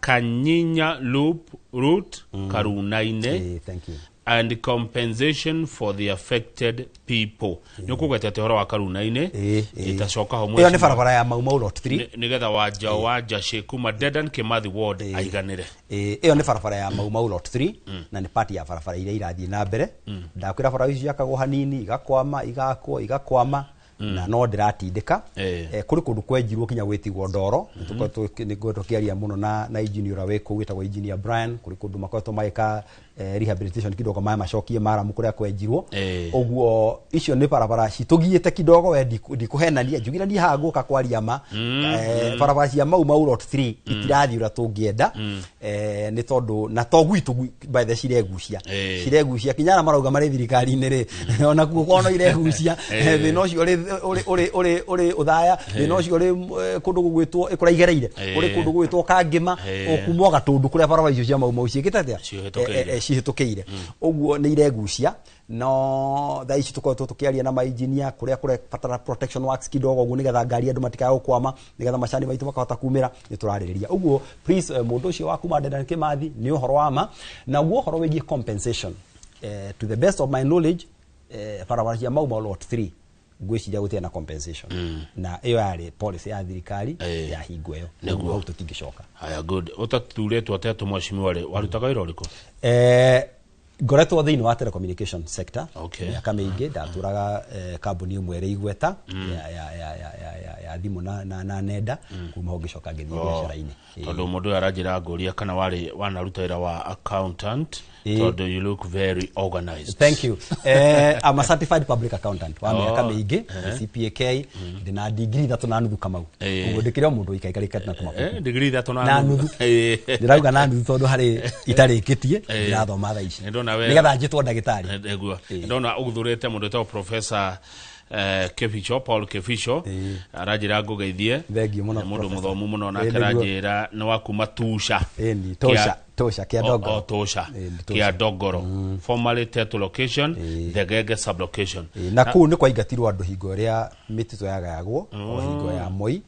Kanyinya Loop Route Karuna-inĩ. Thank you. And compensation for the affected people. Nĩ ũkũgweta atĩ ũhoro wa Karuna-inĩ ĩtacoka ho Ĩyo nĩ barabara ya Mau Mau Lot 3, nĩgetha wanja wa Njacĩ kuma Dedan Kimathi Ward aiganĩre. Ĩyo nĩ barabara ya Mau Mau Lot 3, na nĩ part ya barabara iria irathiĩ na mbere. Ndakwĩra barabara icio ciakagwo hanini, igakwama, igakwo, igakwama, na no ndĩratindĩka. Kũrĩ kũndũ kwenjirwo kinya gwĩtigwo ndoro. Nĩtũkoretwo tũkĩaria mũno na engineer ũrĩa wĩ kũu wĩtagwo engineer Brian. Kũrĩ kũndũ makoretwo magĩka rehabilitation kidogo, maya macokie maramu kũrĩa kwenjirwo. Ũguo icio nĩ barabara citũgiĩte kidogo, we ndikũhenania, njugire niĩ haha ngũka kwaria ma. Barabara cia Mau Mau Lot 3 itirathiĩ ũrĩa tũngĩenda, nĩ tondũ na to gwitũ by the ciregucia, ciregucia kinya arĩa marauga marĩ thirikari-inĩ rĩ, ona kuo kono iregucia. Thĩna ũcio ũrĩ ũthaya, thĩna ũcio ũrĩ kũndũ gũgwĩtwo ĩkũrĩa igereire, kũrĩ kũndũ gũgwĩtwo Kangĩma, ũkuma Gatũndũ kũrĩa barabara icio cia Mau Mau ciĩkĩte atĩa, cihĩtũkĩire. Ũguo nĩ iregucia. No thaa ici tũkoretwo tũkĩaria na mainjinia kũrĩa kũrebatara protection works kidogo, ũguo nĩgetha ngari andũ matikae gũkwama, nĩgetha macani maitũ makahota kumĩra, nĩ tũrarĩrĩria. Ũguo please, mũndũ ũcio wa kuma Dedan Kimathi, nĩ ũhoro wa ma. Naguo ũhoro wĩgiĩ compensation, to the best of my knowledge, barabara cia Mau Mau Lot 3 ngwĩciria gũtirĩ na compensation, na ĩyo yarĩ policy ya thirikari ya hingo ĩyo. Nĩguo. Hau tũtingĩcoka. Haya, good. Ũtaturĩtwo atĩa mheshimiwa rĩ, warutaga wĩra ũrĩkũ? Ngoretwo thĩinĩ wa telecommunication sector Okay. mĩaka mĩingĩ. Ndatũraga kambuni ĩmwe ĩrĩ igweta ya thimũ na nenda. Kuma hau ngĩcoka ngĩthiĩ biacara-inĩ. Tondũ mũndũ ũyũ aranjĩra ngũria kana warĩ wanaruta wĩra wa accountant, tondũ you look very organized. Thank you. I'm a certified public accountant wa mĩaka mĩingĩ, CPAK, ndĩna degree 3.5 Kamau. Ũguo ndĩkĩrĩ o mũndũ ũikarĩte na tũmabuku. Degree 3 Na na nuthu. Ndĩrauga na nuthu tondũ harĩ itarĩkĩtie, ndĩrathoma thaa ici. Nĩndona we- Nĩgetha njĩtwo ndagĩtarĩ. Nĩguo. Ndona ũgũthurĩte mũndũ wĩtagwo Professor Keficho, Paul Keficho, aranjĩra ngũgeithie. Thengiũ mũno, Nĩ mũndũ Professor. mũthomu mũno, nake Nĩguo. aranjĩra nĩ wa kuma Tusha. Ĩni, Tosha, Tosha, kĩa Ndongoro. O Tosha, Ĩni, Tosha. kĩa Ndongoro, formerly Tetu location, Thegenge sublocation. Na kũu nĩ kwaingatirwo andũ hingo ĩrĩa mĩtitũ yagayagwo, o hingo ya Moi,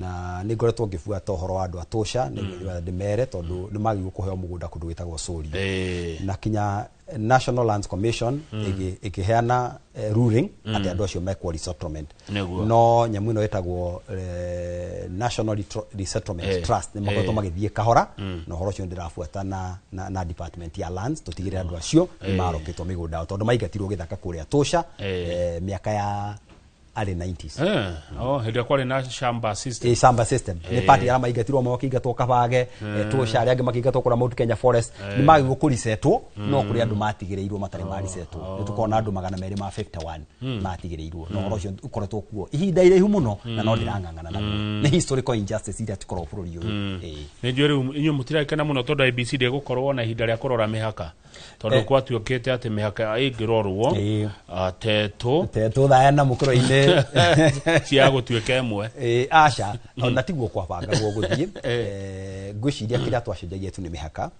na nĩ ngoretwo ngĩbuata ũhoro wa andũ a Tosha nĩguo ndĩmere, tondũ nĩ magĩrĩirwo kũheo mũgũnda kũndũ gwĩtagwo Sũria. Na kinya National Lands Commission ĩkĩheana ruling atĩ andũ acio mekwo resettlement. Nĩguo. No nyamũ ĩno ĩtagwo National Resettlement Trust nĩ makoretwo magĩthiĩ kahora na ũhoro ũcio ndĩrabuata na department ya lands tũtigĩrĩre andũ acio nĩ marokĩtwo mĩgũnda yao tondũ maingatirwo gĩthaka kũrĩa Tosha mĩaka ya early 90s. Oh, hĩndĩ ĩrĩa kwarĩ na shamba system. Shamba system nĩ party arĩa maingatirwo amwe makĩingatwo Kabage, Tosha, arĩa angĩ makĩingatwo kũrĩa Mount Kenya Forest nĩ magĩrĩirwo kũrisetwo, no kũrĩ andũ matigĩrĩirwo matarĩ marisetwo. Nĩ tũkorwo na andũ 251 matigĩrĩirwo na ũhoro ũcio ũkoretwo kuo ihinda iraihu mũno na no ndĩrang'ang'ana naguo. Nĩ historical injustice iria tũkoragwo bũrũri ũyũ. Nĩ njũĩ rĩu inyuĩ mũtirakena mũno tondũ IBC ndĩgũkorwo na ihinda rĩa kũrora mĩhaka tondũ gwatuĩkĩte atĩ mĩhaka ĩngĩrorwo Tetũ Tetũ Thaya na mũkũrũ-inĩ cia gũtuĩka ĩmwe. Aca, ona tiguo kwabangagwo gũthiĩ. Ngwĩciria kĩrĩa twacenjagia tu nĩ mĩhaka,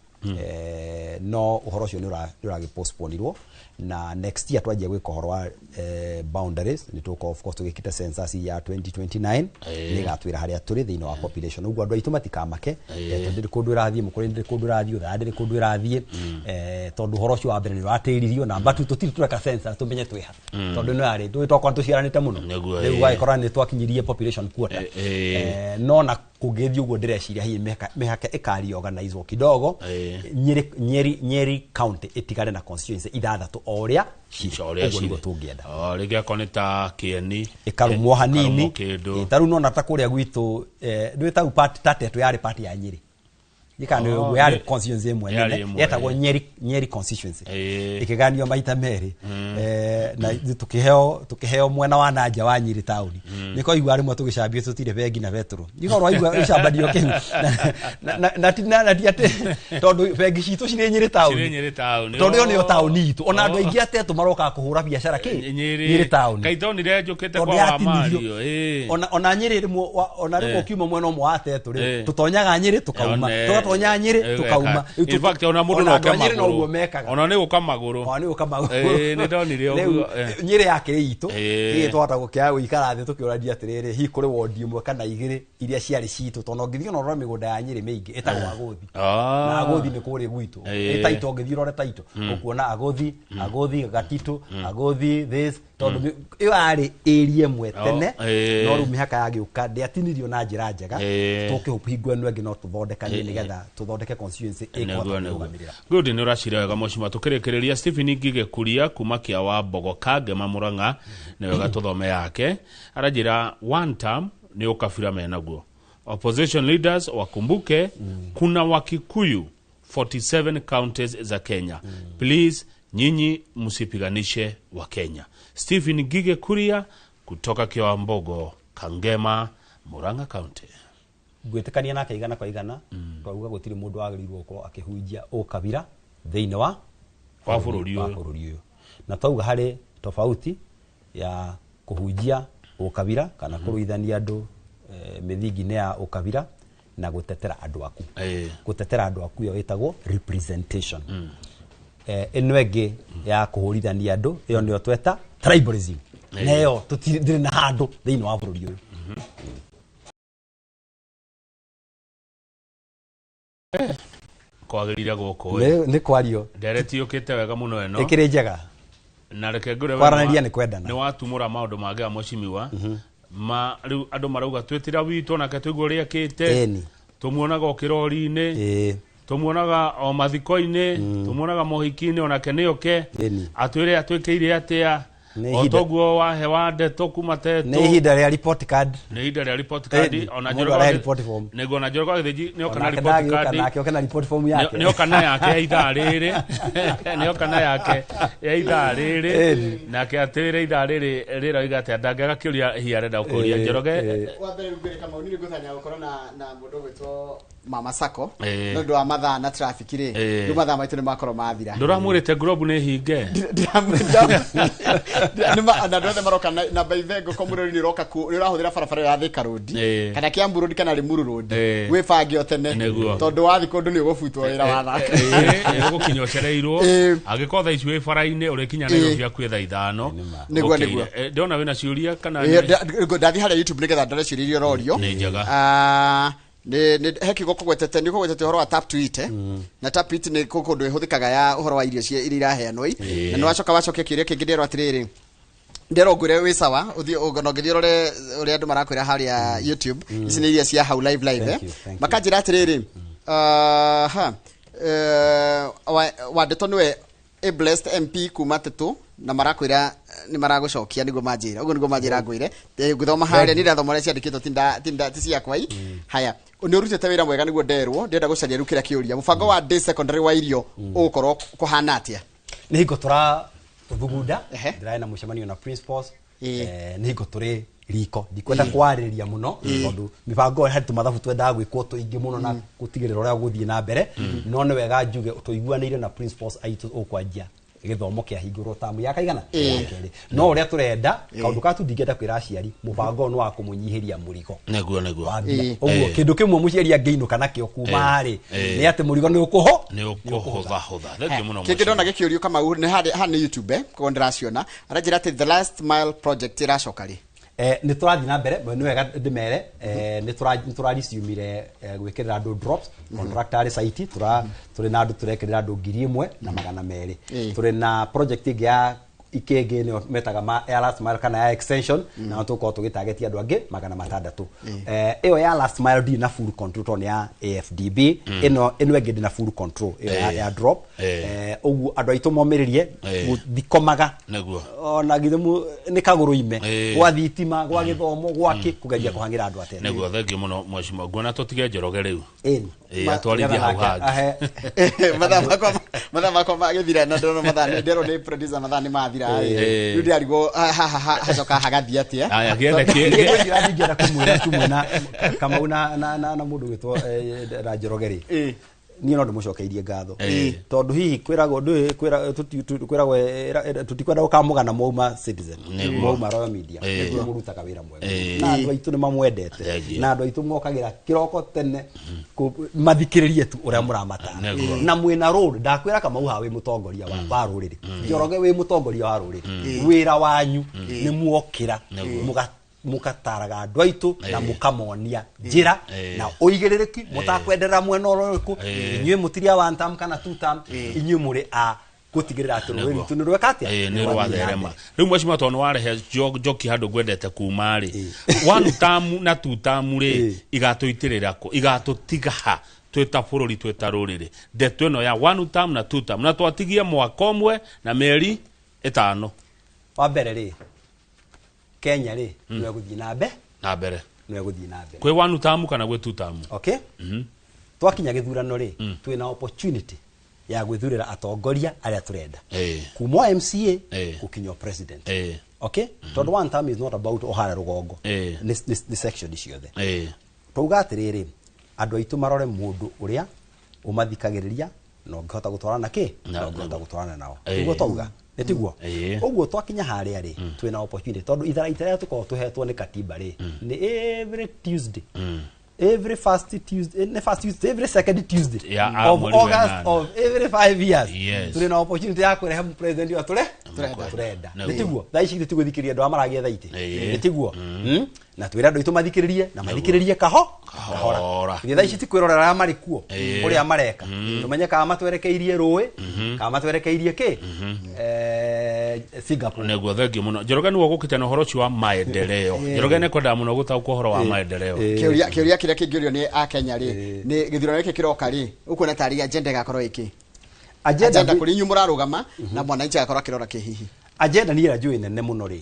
no ũhoro ũcio nĩ ũragĩpostponirwo na next year twanjia gwĩka ũhoro wa boundaries. Nĩ tũgũkorwo of course tũgĩkĩte census ya 2029 nĩ ĩgatwĩra harĩa tũrĩ thĩinĩ wa population. Ũguo andũ aitũ matikamake, Tetũ ndĩrĩ kũndũ ĩrathiĩ, mũkũrũ ndĩrĩ kũndũ ĩrathiĩ, Othaya ndĩrĩ kũndũ ĩrathiĩ, tondũ ũhoro ũcio wa mbere nĩ ũratĩririo. Namba tu tũtirĩ tũreka census tũmenye twĩha tondũ ĩno yarĩ tũĩ tokorwo tũciaranĩte mũno. Nĩguo, Rĩu ũgagĩkora nĩ twakinyirie population quota. No na kũngĩthiĩ ũguo ndĩreciria hihi mĩhaka ĩkari-organizwo kidogo. Nyeri county ĩtigare na constituency ithathatũ o ũrĩa cirĩ. Ũrĩa Ũguo nĩguo cirĩ. tũngĩenda. Oh, rĩngĩ akorwo nĩ ta Kĩeni ĩkarũmwo hanini. Ĩkarũmwo kĩndũ. Ta rĩu nona ta kũrĩa gwitũ, ndũĩ tau part ta Tetũ yarĩ part ya Nyĩrĩ gĩkana Oh, ũguo yarĩ constituency ĩmwe yarĩ nene ĩmwe, yetagwo Nyeri constituency ĩkĩganio maita merĩ, na ithuĩ tũkĩheo mwena wa nanja wa Nyĩrĩ taũni. Nĩko igua rĩmwe tũgĩcambio tũtirĩ bengi na betũrũ nĩkorwo waigua gĩcambanio kĩu na ti atĩ tondũ bengi citũ cirĩ Nyĩrĩ taũni. Cirĩ Nyĩrĩ taũni. Tondũ ĩyo nĩyo taũni itũ, ona andũ aingĩ a Tetũ marokaga kũhũra biacara kĩ Nyĩrĩ taũni. Kaitonire njũkĩte Tondũ kwa wa yatinirio. Mario. Ona Nyĩrĩ rĩmwe ona rĩmwe ũkiuma mwena ũmwe wa Tetũ rĩ, tũtonyaga Nyĩrĩ tũkauma, tũgatonya Nyĩrĩ tũkauma. In fact, ona mũndũ Ona no andũ a oke Nyĩrĩ noguo magũrũ. mekaga. Ona nĩ gũka magũrũ. Ona nĩ gũka magũrũ. Nĩ ndonire Rĩu, ũguo, Nyĩrĩ yakĩrĩ itũ ĩĩ twahota gũkĩaga gũikara thĩ tũkĩũrania atĩrĩrĩ, hihi kũrĩ wondi ĩmwe kana igĩrĩ iria ciarĩ citũ, tondũ ũngĩthiĩ ona ũrore mĩgũnda ya Nyĩrĩ mĩingĩ ĩtagwo Agũthi. Na Agũthi nĩ kũrĩa gwitũ. Ĩ Taito, ũngĩthiĩ ũrore Taito ũkuona Agũthi, Agũthi Gatitũ, Agũthi this, tondũ ĩyo yarĩ area ĩmwe tene. No rĩu mĩhaka yagĩũka ndĩatinirio na njĩra njega. Tũkĩhingo ĩno ĩngĩ no tũthondekanie nĩgetha tũthondeke constituency ĩkũhota Nĩguo, nĩguo. kũrũgamĩrĩra. Good, nĩ ũracira wega mũcima. Tũkĩrĩkĩrĩria, Stephen Ngige Kuria kuma kĩa wa Mbogo Kangema Murang'a, nĩ wega tũthome yake. Aranjĩra one term nĩ ũkabira menaguo. Opposition leaders wakumbuke kuna Wakikuyu 47 counties za Kenya. Please nyinyi msipiganishe wa Kenya. Stephen Ngige Kuria kutoka Kĩa Mbogo Kangema Murang'a County. Ngwĩtĩkania nake igana kwa igana. Twauga gũtirĩ mũndũ wagĩrĩirwo gũkorwo akĩhunjia ũkabira thĩinĩ wa Wa bũrũri wa ũyũ. Bũrũri ũyũ. Na twauga harĩ tofauti ya kũhunjia ũkabira kana kũrũithania andũ mĩthingi-inĩ ya ũkabira na gũtetera andũ aku. Gũtetera andũ aku ĩyo ĩtagwo representation. Ĩno ĩngĩ ya kũhũrithania andũ ĩyo nĩyo tweta tribalism, na ĩyo ndĩrĩ na handũ thĩinĩ wa bũrũri ũyũ. Kwagĩrĩire gũkũ. Nĩ kwario. Ndereti yũkĩte wega mũno ĩno. Ĩkĩrĩ njega. Na reke ngwĩre we Kwaranĩria nĩ kwendana. Nĩ watumũra maũndũ mangĩ a mũcimiwa ma rĩu andũ marauga twĩtĩra witũ nake tũigua ũrĩa ekĩte. Tũmuonaga o kĩrori-inĩ, tũmuonaga o mathiko-inĩ, tũmuonaga mohiki-inĩ, onake nĩoke atwĩre atwĩkĩire atĩa. Nĩ O toguo wahe wa ndeto kuma Nĩ Tetũ. ihinda rĩa report card. Nĩ ihinda rĩa report card. Ona Mũndũ Njoroge arehe report form. Nĩguo, na Njoroge wa Gĩthĩnji nĩoka na Onake report ndagĩũka card. nake oke na report form yake. Nĩoka na yake ya ithaa rĩrĩ, nĩoka na yake ya ithaa rĩrĩ, nake atwĩre ithaa rĩrĩ rĩroiga atĩa. Ndangĩaga kĩũria hihi arenda gũkũria Njoroge. Wa mbere rĩu ngwĩre Kamau nĩ ngũtanya gũkorwo na mũndũ ũgwĩtwo Mama Sako Ĩĩ. nĩ ũndũ wa mathaa na traffic rĩ, rĩu mathaa maitũ nĩ makorwo mathira. Ndũramwĩrĩte globe nĩ hinge? Na andũ othe maroka na by the ngũkũ mũrori nĩ ũroka nĩ ũrahũthĩra barabara ĩyo ya Thika Road kana Kiambu Road kana Limuru Road, wĩbange o tene Nĩguo. tondũ wathiĩ kũndũ nĩ ũgũbutwo wĩra wa thaka. Ũgũkinya ũcereirwo. Angĩkorwo thaa ici wĩ bara-inĩ ũrĩkinya Nairobi hakuhĩ thaa 5. Nĩguo, Ũkĩire. nĩguo. Ndĩrona wĩna ciũria kana Ndathiĩ harĩa YouTube nĩgetha ndore ciũria iria ũrorio. Nĩ njega. Nĩ he kiugo kũgwetete, nĩ kũgwetete ũhoro wa tap to eat, na tap to eat nĩ kũndũ ĩhũthĩkaga ya ũhoro wa irio cia iria iraheanwo i. Na nĩ wacoka wacokia kĩũria kĩngĩ, ndĩrwo atĩrĩrĩ, ndĩrwo ngwĩre wĩ sawa, ũthiĩ na ũngĩthiĩ ũrore ũrĩa andũ marakwĩra harĩa YouTube. Ici nĩ iria cia hau live live. Thank you, thank you. Makanjĩra atĩrĩrĩ, ha Wandeto nĩwe a blessed MP kuma Tetu, na marakwĩra nĩ maragũcokia, nĩguo manjĩra ũguo, nĩguo manjĩra ngwĩre. Ngũthoma harĩa, nĩ ndathoma ũrĩa ciandĩkĩtwo, tinda ti ciakwa i. Haya, nĩ ũrutĩte wĩra mwega, nĩguo nderwo. Ndĩrenda gũcaria rĩu kĩrĩa kĩũria, mũbango wa day secondary wa irio ũgũkorwo kũhana atĩa? Nĩ hingo tũra thugunda. Ndĩrarĩ na mũcemanio na principals. Nĩ hingo tũrĩ riko, ndikwenda kwarĩrĩria mũno tondũ mĩbango ĩyo harĩ tũmathabu twendaga gwĩkwo tũingĩ mũno na gũtigĩrĩra ũrĩa gũthiĩ na mbere, no nĩ wega njuge tũiguanĩire na principals aitũ ũkwanjia gĩthomo kĩahingũrwo tamu ya kaigana ya kerĩ, no ũrĩa tũrenda kaũndũ ka tu ndingĩenda kwĩra aciari, mũbango ũyũ nĩ wa kũmũnyihĩria mũrigo Nĩguo. wa mbia. Ũguo kĩndũ kĩmwe mũciari angĩinũka nakĩo kuma rĩ nĩ atĩ mũrigo nĩ ũkũho Nĩ ũkũhũthahũtha. Thengiũ mũno. Kĩngĩ ndona gĩkĩũrio, Kamau, nĩ harĩa haha nĩ YouTube, koguo ndĩraciona, aranjĩra atĩ the last mile project ĩracoka rĩ? Nĩ tũrathiĩ na mbere, nĩ wega ndĩmere, nĩ tũrariciumire gwĩkĩrĩra andũ drops, contractor arĩ site, tũrĩ na andũ tũrekĩrĩra andũ 1,200. Tũrĩ na project ĩngĩ ya ikĩngĩ nĩyo metaga ma ya last mile kana ya extension, na tũkorwo tũgĩtageti andũ angĩ 600. Ĩyo ya last mile ndirĩ na full control tondũ nĩ ya AFDB. Ĩno ĩngĩ ndĩ na full control, ĩyo ya drop. Ũguo andũ aitũ momĩrĩrie, ndikomaga ona githĩ nĩ kagũrũ ime gwa thitima, gwa gĩthomo, gwakĩ kũgeria kũhang'ĩra andũ atete. Nĩguo, thengiũ mũno mheshimiwa. Nguona tũtige Njoroge rĩu. Ĩni. Atwarithie hau Nĩgetha nake hangĩ. Mathaa makwa magĩthira, na ndĩrona mathaa, ndĩrwo nĩ producer mathaa nĩ mathira. Rĩu ndĩrarigwo haha hacoka hagathiĩ atĩa. Aya, gĩethe Ngwĩciria ndingĩenda kũmwĩra tu mwĩna Kamau na mũndũ ũgwĩtwo na Njoroge rĩ, niĩ no ndĩmũcokeirie ngatho tondũ hihi kwĩragwo ndũĩ kwĩragwo tũtikwenda gũkamũgana mwauma Citizen, mwauma Royal Media, nĩ mũrutaga wĩra mwega na andũ aitũ nĩ mamwendete. Thengiũ. Na andũ aitũ mokagĩra kĩroko tene mathikĩrĩrie tu ũrĩa mũramatara. Na mwĩna rũrĩ, ndakwĩra Kamau haha wĩ mũtongoria wa rũrĩrĩ, Njoroge wĩ mũtongoria wa rũrĩrĩ, wĩra wanyu nĩ muokĩra mũgataraga andũ aitũ na mũkamonia njĩra na ũigĩrĩrĩki mũtakwenderera mwena ũrĩkũ. Inyuĩ mũtiri a one term kana two term, inyuĩ mũrĩ a gũtigĩrĩra atĩ rũrĩrĩ rwitũ nĩ rweka atĩa? Nĩ Nĩ rwathiĩ na rwatherema. mbere. Rĩu mheshimiwa, tondũ nĩ warehe njoki handũ ngwendete kuma rĩ, one term na two term rĩ, igatũitĩrĩra kũ, igatũtiga ha twĩ ta bũrũri, twĩ ta rũrĩrĩ, ndeto ĩno ya one term na two term, na twatigie mwaka ũmwe na mĩeri 5? Wa mbere rĩ, Kenya rĩ, nĩwe gũthiĩ na mbere Na mbere. Nĩwe gũthiĩ na mbere. Kwĩ one term kana gwĩ two term? Okay, twakinya gĩthurano rĩ, twĩna opportunity ya gwĩthurĩra atongoria arĩa tũrenda kuma o MCA gũkinya o president. Okay, tondũ one term is not about o harĩa rũgongo, nĩ section ciothe. Twauga atĩrĩrĩ, andũ aitũ marore mũndũ ũrĩa ũmathikagĩrĩria na ũngĩhota gũtwarana kĩ na ũngĩhota gũtwarana nao. Nĩguo twauga, nĩ tiguo? Ũguo twakinya harĩa rĩ, twĩna opportunity tondũ itharaita rĩrĩa tũkoragwo tũhetwo nĩ katiba rĩ, nĩ every Tuesday, every first Tuesday, nĩ first Tuesday, every second Tuesday Ya, of mweri wa August ĩnana. of every 5 years, tũrĩ na opportunity ya kũrehe president ũrĩa tũrenda. Nĩ tiguo? Thaa ici tũtigũthikĩrĩria andũ arĩa maragia thaa itĩ, nĩ tiguo? Na twĩre andũ aitũ mathikĩrĩrie na mathikĩrĩrie kaho Kahora. Githĩ thaa ici ti kwĩrorera arĩa marĩ kuo ũrĩa mareka, tũmenye kana matwerekeirie rũĩ kana matwerekeirie kĩ, Singapore. Nĩguo, thengiũ mũno Njoroge, nĩwe ũgũkĩte na ũhoro ũcio wa maendeleo. Njoroge nĩ kwendaga mũno gũtaũkwo ũhoro wa maendeleo. Kĩũria kĩrĩa kĩngĩũrio nĩ akenya rĩ, nĩ gĩthurano gĩkĩ kĩroka rĩ, ũkuona tarĩ agenda ĩgakorwo ĩkĩ agenda agenda kũrĩ inyuĩ mũrarũgama na mwananchi agakorwo akĩrora kĩ hihi? Agenda niĩ ĩrĩa njũĩ nene mũno rĩ,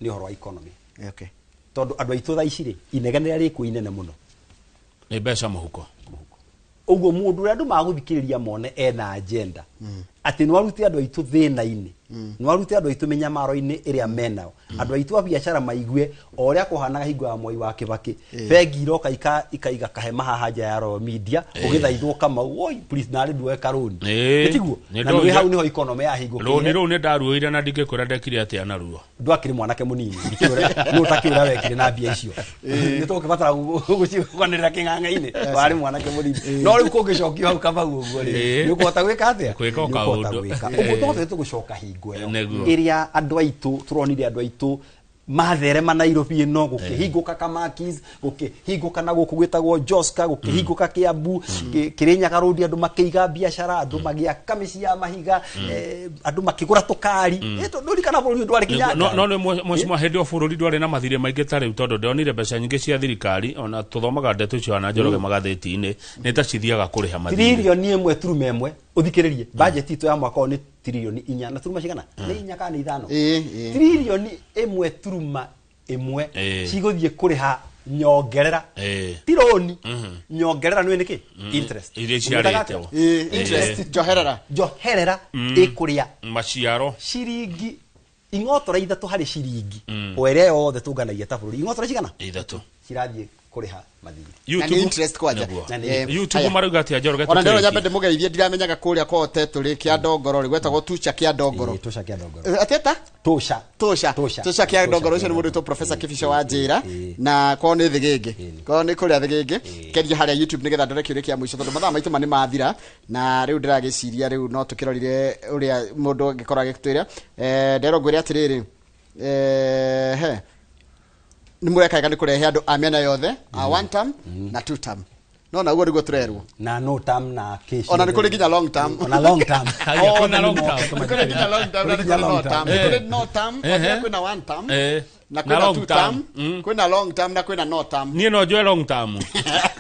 nĩ ũhoro wa economy, tondũ andũ aitũ thaa ici rĩ, inegene rĩrĩa rĩkuo inene mũno Nĩ mbeca mũhuko. Ũguo mũndũ ũrĩa andũ magũthikĩrĩria mone ena agenda atĩ no arute andũ aitũ thĩna-inĩ, no arute andũ aitũ mĩnyamaro-inĩ ĩrĩa menao, andũ aitũ a biacara maigue o ũrĩa kũhanaga hingo ya Mwai wa Kĩbakĩ, bengi iroka ikaiga kahema haha nja ya Royal Media ũgĩthaithwo, Kamau, oi please, narĩ nduoe karũni. Nĩ tiguo? Na nĩ hau nĩho economy Rũni yahingũkĩire. Rũu nĩ ndaruoire na ndingĩkwĩra ndekire atĩa naruo. Ndwakĩrĩ mwanake mũnini, nĩ ũtakĩũra wekire na mbia icio, nĩ tũgũkĩbatara gũciganĩrĩra kĩng'ang'a-inĩ, warĩ mwanake mũnini, no rĩu kũngĩcokio hau Kamau ũguo rĩ, nĩ ũkũhota gwĩka atĩa? Gwĩka o Nĩ ũkũhota kaũndũ. gwĩka ũguo, no tũgũcoka hingo ĩyo Nĩguo. ĩrĩa andũ aitũ tũronire andũ aitũ Matherema Nairobi ĩno gũkĩhingũka Kamakis, gũkĩhingũka na gũkũ gwĩtagwo Joska, gũkĩhingũka Kiambu, Kĩrĩnyaga Road, andũ makĩiga biacara, andũ magĩaka mĩciĩ ya mahiga, andũ makĩgũra tũkari. Ndũririkana bũrũri ũyũ ndwarĩ kinya No no nĩ mwecimwa hĩndĩ ĩyo bũrũri ndwarĩ na mathirĩ maingĩ ta rĩu, tondũ ndonire mbeca nyingĩ cia thirikari, ona tũthomaga ndeto icio na Njoroge magathĩti-inĩ, nĩ ta cithiaga kũrĩha mathirĩ. Tiririoni 1.1, ũthikĩrĩrie, budget itũ ya mwaka ũyũ nĩ tiririoni 4 na turuma cigana? Nĩ 4 kana nĩ 5? Ĩĩ. Tiririoni 1.1 cigũthiĩ kũrĩha nyongerera, ti rũni, nyongerera. Nĩ nĩkĩ? Interest. Iria Ũmĩtaga ciarĩtwo. atĩa? Ĩĩ, interest, njoherera. Njoherera ĩkũrĩa maciaro ciringi ing'otora 3 harĩ ciringi o ĩrĩa yothe tũnganagia ta bũrũri. Ing'otora cigana? 3. Cirathiĩ kũrĩha mathirĩ. Na nĩ interest kwanja. Nĩguo. Na nĩ YouTube Haya. marauga atĩa, Njoroge? Ona ndĩrona Tũkĩrĩkia. nyambe ndĩmũgeithie, ndiramenyaga kũrĩa kwao tetũrĩ kĩa Ndongoro rĩ gwetagwo Tucha kĩa Ndongoro. Ĩĩ, Tũca kĩa Ndongoro. Ateta? Tũca. Tũca. Tũca. Tũca kĩa Ndongoro. Ũcio nĩ kĩa mũndũ wĩtwo Ndongoro. Professor Ĩĩ, Kĩbico wa ĩĩ, njĩra ĩĩ. na kwao nĩ Thĩgĩngĩ, Ĩĩ. kwao nĩ kũrĩa Thĩgĩngĩ. Keria harĩa YouTube nĩgetha ndore kĩũria kĩa mũico, tondũ mathaa maitũ ma nĩ mathira, na rĩu ndĩragĩciria rĩu no tũkĩrorire ũrĩa mũndũ angĩkorwo agĩtwĩra. Nderwo ngwĩre atĩrĩrĩ, he nĩ mũrekaga nĩ kũrehe andũ a mĩena yothe, a one term na two term, no na ũguo nĩguo tũrerwo. Na no term na kĩ. Ona nĩ kũrĩ nginya long term. Ona long term. Haya, kwĩna long term. Nĩ kũrĩ nginya long term na nĩ kũrĩ no term. Nĩ kũrĩ no term, Ehe. kwĩna one term Na na kwĩna long two term. term, kwĩna long term na kwĩna no term. Niĩ no njoe long term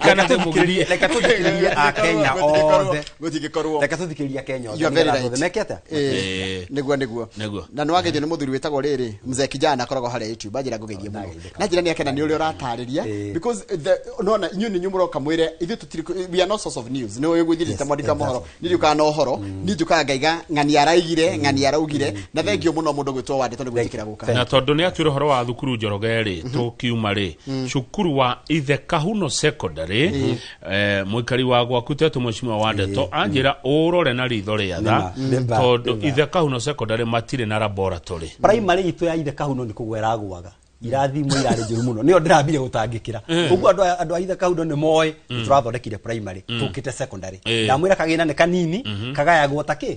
kana ndĩmũgirie. Reke tũthikĩrĩrie akenya othe. Gũtingĩkorwo. Reke tũthikĩrĩrie akenya othe You are very nĩgetha right. andũ othe meke atĩa? Ĩĩ. Nĩguo, nĩguo. Nĩguo. Na nĩ wageithio nĩ mũthuri wĩtagwo rĩrĩ mzee kijana, akoragwo harĩa YouTube, anjĩra ngũgeithie mũno na njĩra nĩ akena nĩ ũrĩa ũratarĩria, because nona inyuĩ nĩ inyuĩ mũroka mwĩre ithuĩ tũtirĩ, we are not source of news. Nĩ ũĩ gwĩthirĩte mwandĩka mohoro, niĩ ndiũkaga na ũhoro, niĩ njũkaga ngaiga ng'ani araigire, ng'ani araugire. Na thengio mũno mũndũ gwĩtwo Wandĩtwo nĩ gwĩtĩkĩra gũka. Na tondũ nĩ atuĩra ũhoro wa thukuru, Njoroge rĩ, tũkiuma rĩ cukuru wa Ithe Kahuno Secondary, mũikari wa gwaku tetũ mwecimwa wa ndeto anjĩra ũrore na ritho rĩa tha, Nĩma, nĩma, tondũ nĩma. Ithe Kahuno Secondary matirĩ na laboratory. Primary itũ ya Ithe Kahuno nĩ kũgwa ĩragũaga, irathimwo irarĩ njũru mũno, nĩyo ndĩrambire gũtangĩkĩra ũguo. Andũ a Ithe Kahuno nĩ moĩ nĩ tũrathondekire primary, tũkĩte secondary. Ndamwĩra kagĩna nĩ kanini, kagayagwo ta kĩ,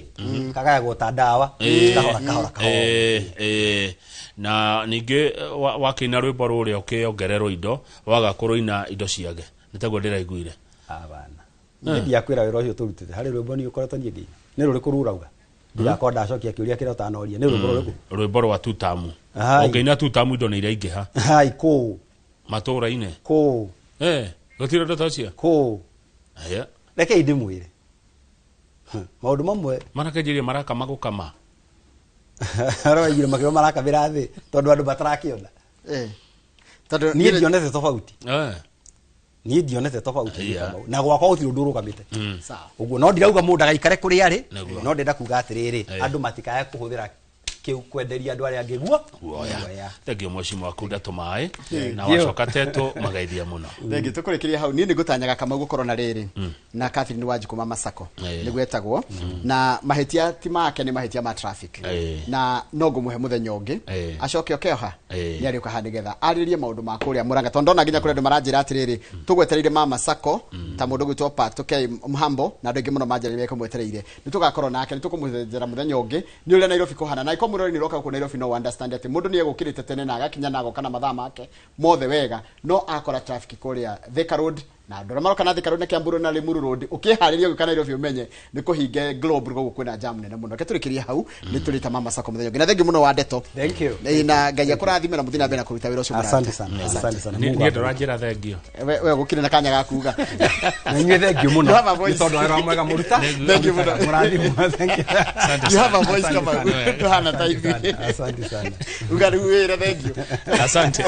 kagayagwo ta ndawa, kahora kahora kahora. Na ningĩ wakĩina rwĩmbo rũrĩa ũkĩongererwo indo, waga kũrũina indo ciage, nĩ taguo ndĩraiguire. Abana, niĩ ndiakwĩra wĩra ũcio tũrutĩte harĩ rwĩmbo niĩ ũkoretwo niĩ ngĩina. Nĩ rũrĩkũ rũu ũrauga? Ndigakorwo ndacokia kĩũria kĩrĩa ũtanoria. Nĩ rwĩmbo rũrĩkũ? Rwĩmbo rwa tutamu. Ai. Ũngĩina tutamu indo nĩ iraingĩha. Hai, kũ? Matũũra-inĩ. Kũ? Gũtirĩ ũndũ ta ũcio. Kũ? Aya. Rekei ndĩmwĩre maũndũ mamwe. Marakenjeria marakama gũkama. Arĩa waigire makĩrwo marakamĩra thĩ tondũ andũ matarakĩona. Tondũ niĩ ndionete tofauti. Niĩ ndionete tofauti. Na gwakwa gũtirĩ ũndũ ũrũgamĩte. Sawa. Ũguo no ndirauga mũndũ agaikare kũrĩa arĩ. Nĩguo. No ndĩrenda kuga atĩrĩrĩ, andũ matikae kũhũthĩra kĩu kwenderia andũ arĩa angĩ guo guoya. Guoya. Thengio mwecimu waku ndatũ maĩ na you. wacoka tetũ magaithia mũno. Thengi tũkũrĩkĩria hau. Niĩ nĩ ngũtanyaga Kamau gũkorwo na rĩrĩ na Catherine Wanjikũ mama Sacco, nĩguo etagwo, na mahĩtia ti make, nĩ mahĩtia ma traffic. Na no ngũmũhe mũthenya ũngĩ acoke okeoha. Nĩ arĩũka haha nĩgetha arĩrĩrie maũndũ ma kũrĩa Mũrang'a, tondũ ndona nginya kũrĩ andũ maranjĩra atĩrĩrĩ, tũgwetereire mama Sacco ta mũndũ gwĩtwo Pato K Mhambo na andũ aingĩ mũno manjĩra mekũmwetereire. Nĩ tũgakorwo nake, nĩ tũkũmũcenjera mũthenya ũngĩ nĩ ũrĩa Nairobi kũhana, na iko mũrori nĩ ũroka gũkũ Nairobi no understand atĩ mũndũ nĩ egũkĩrĩte tene na agakinya na agoka na mathaa make mothe wega, no akora traffic kũrĩa Thika Road na andũ arĩa maroka na Thika Road na Kiambu Road na Limuru Road. Ũkĩharĩria gũka Nairobi ũmenye nĩ kũhinge Globe gũkũ kwĩna jam nene mũno. Reke tũrĩkĩrie hau, nĩ tũrĩta mama Sacco mũthenya ũngĩ, na thengi mũno wa ndeto. Thank you. Na Ngai akũrathime na mũthiĩ na mbere na kũruta wĩra ũcio mũraruta. Asante sana, asante sana. Niĩ Mungu niĩ abariki. ndũranjĩra thengio. We gũkire na kanya ga kuga. Na inyuĩ thengio mũno You have a voice. nĩ tondũ wa wĩra mwega mũruta. Thank you mũno. Mũrathimwo, thank you. You have a voice Asante kama sana. ndũhana ta Asante ithuĩ. sana, asante sana. Uga rĩu wĩra, thengio. Asante.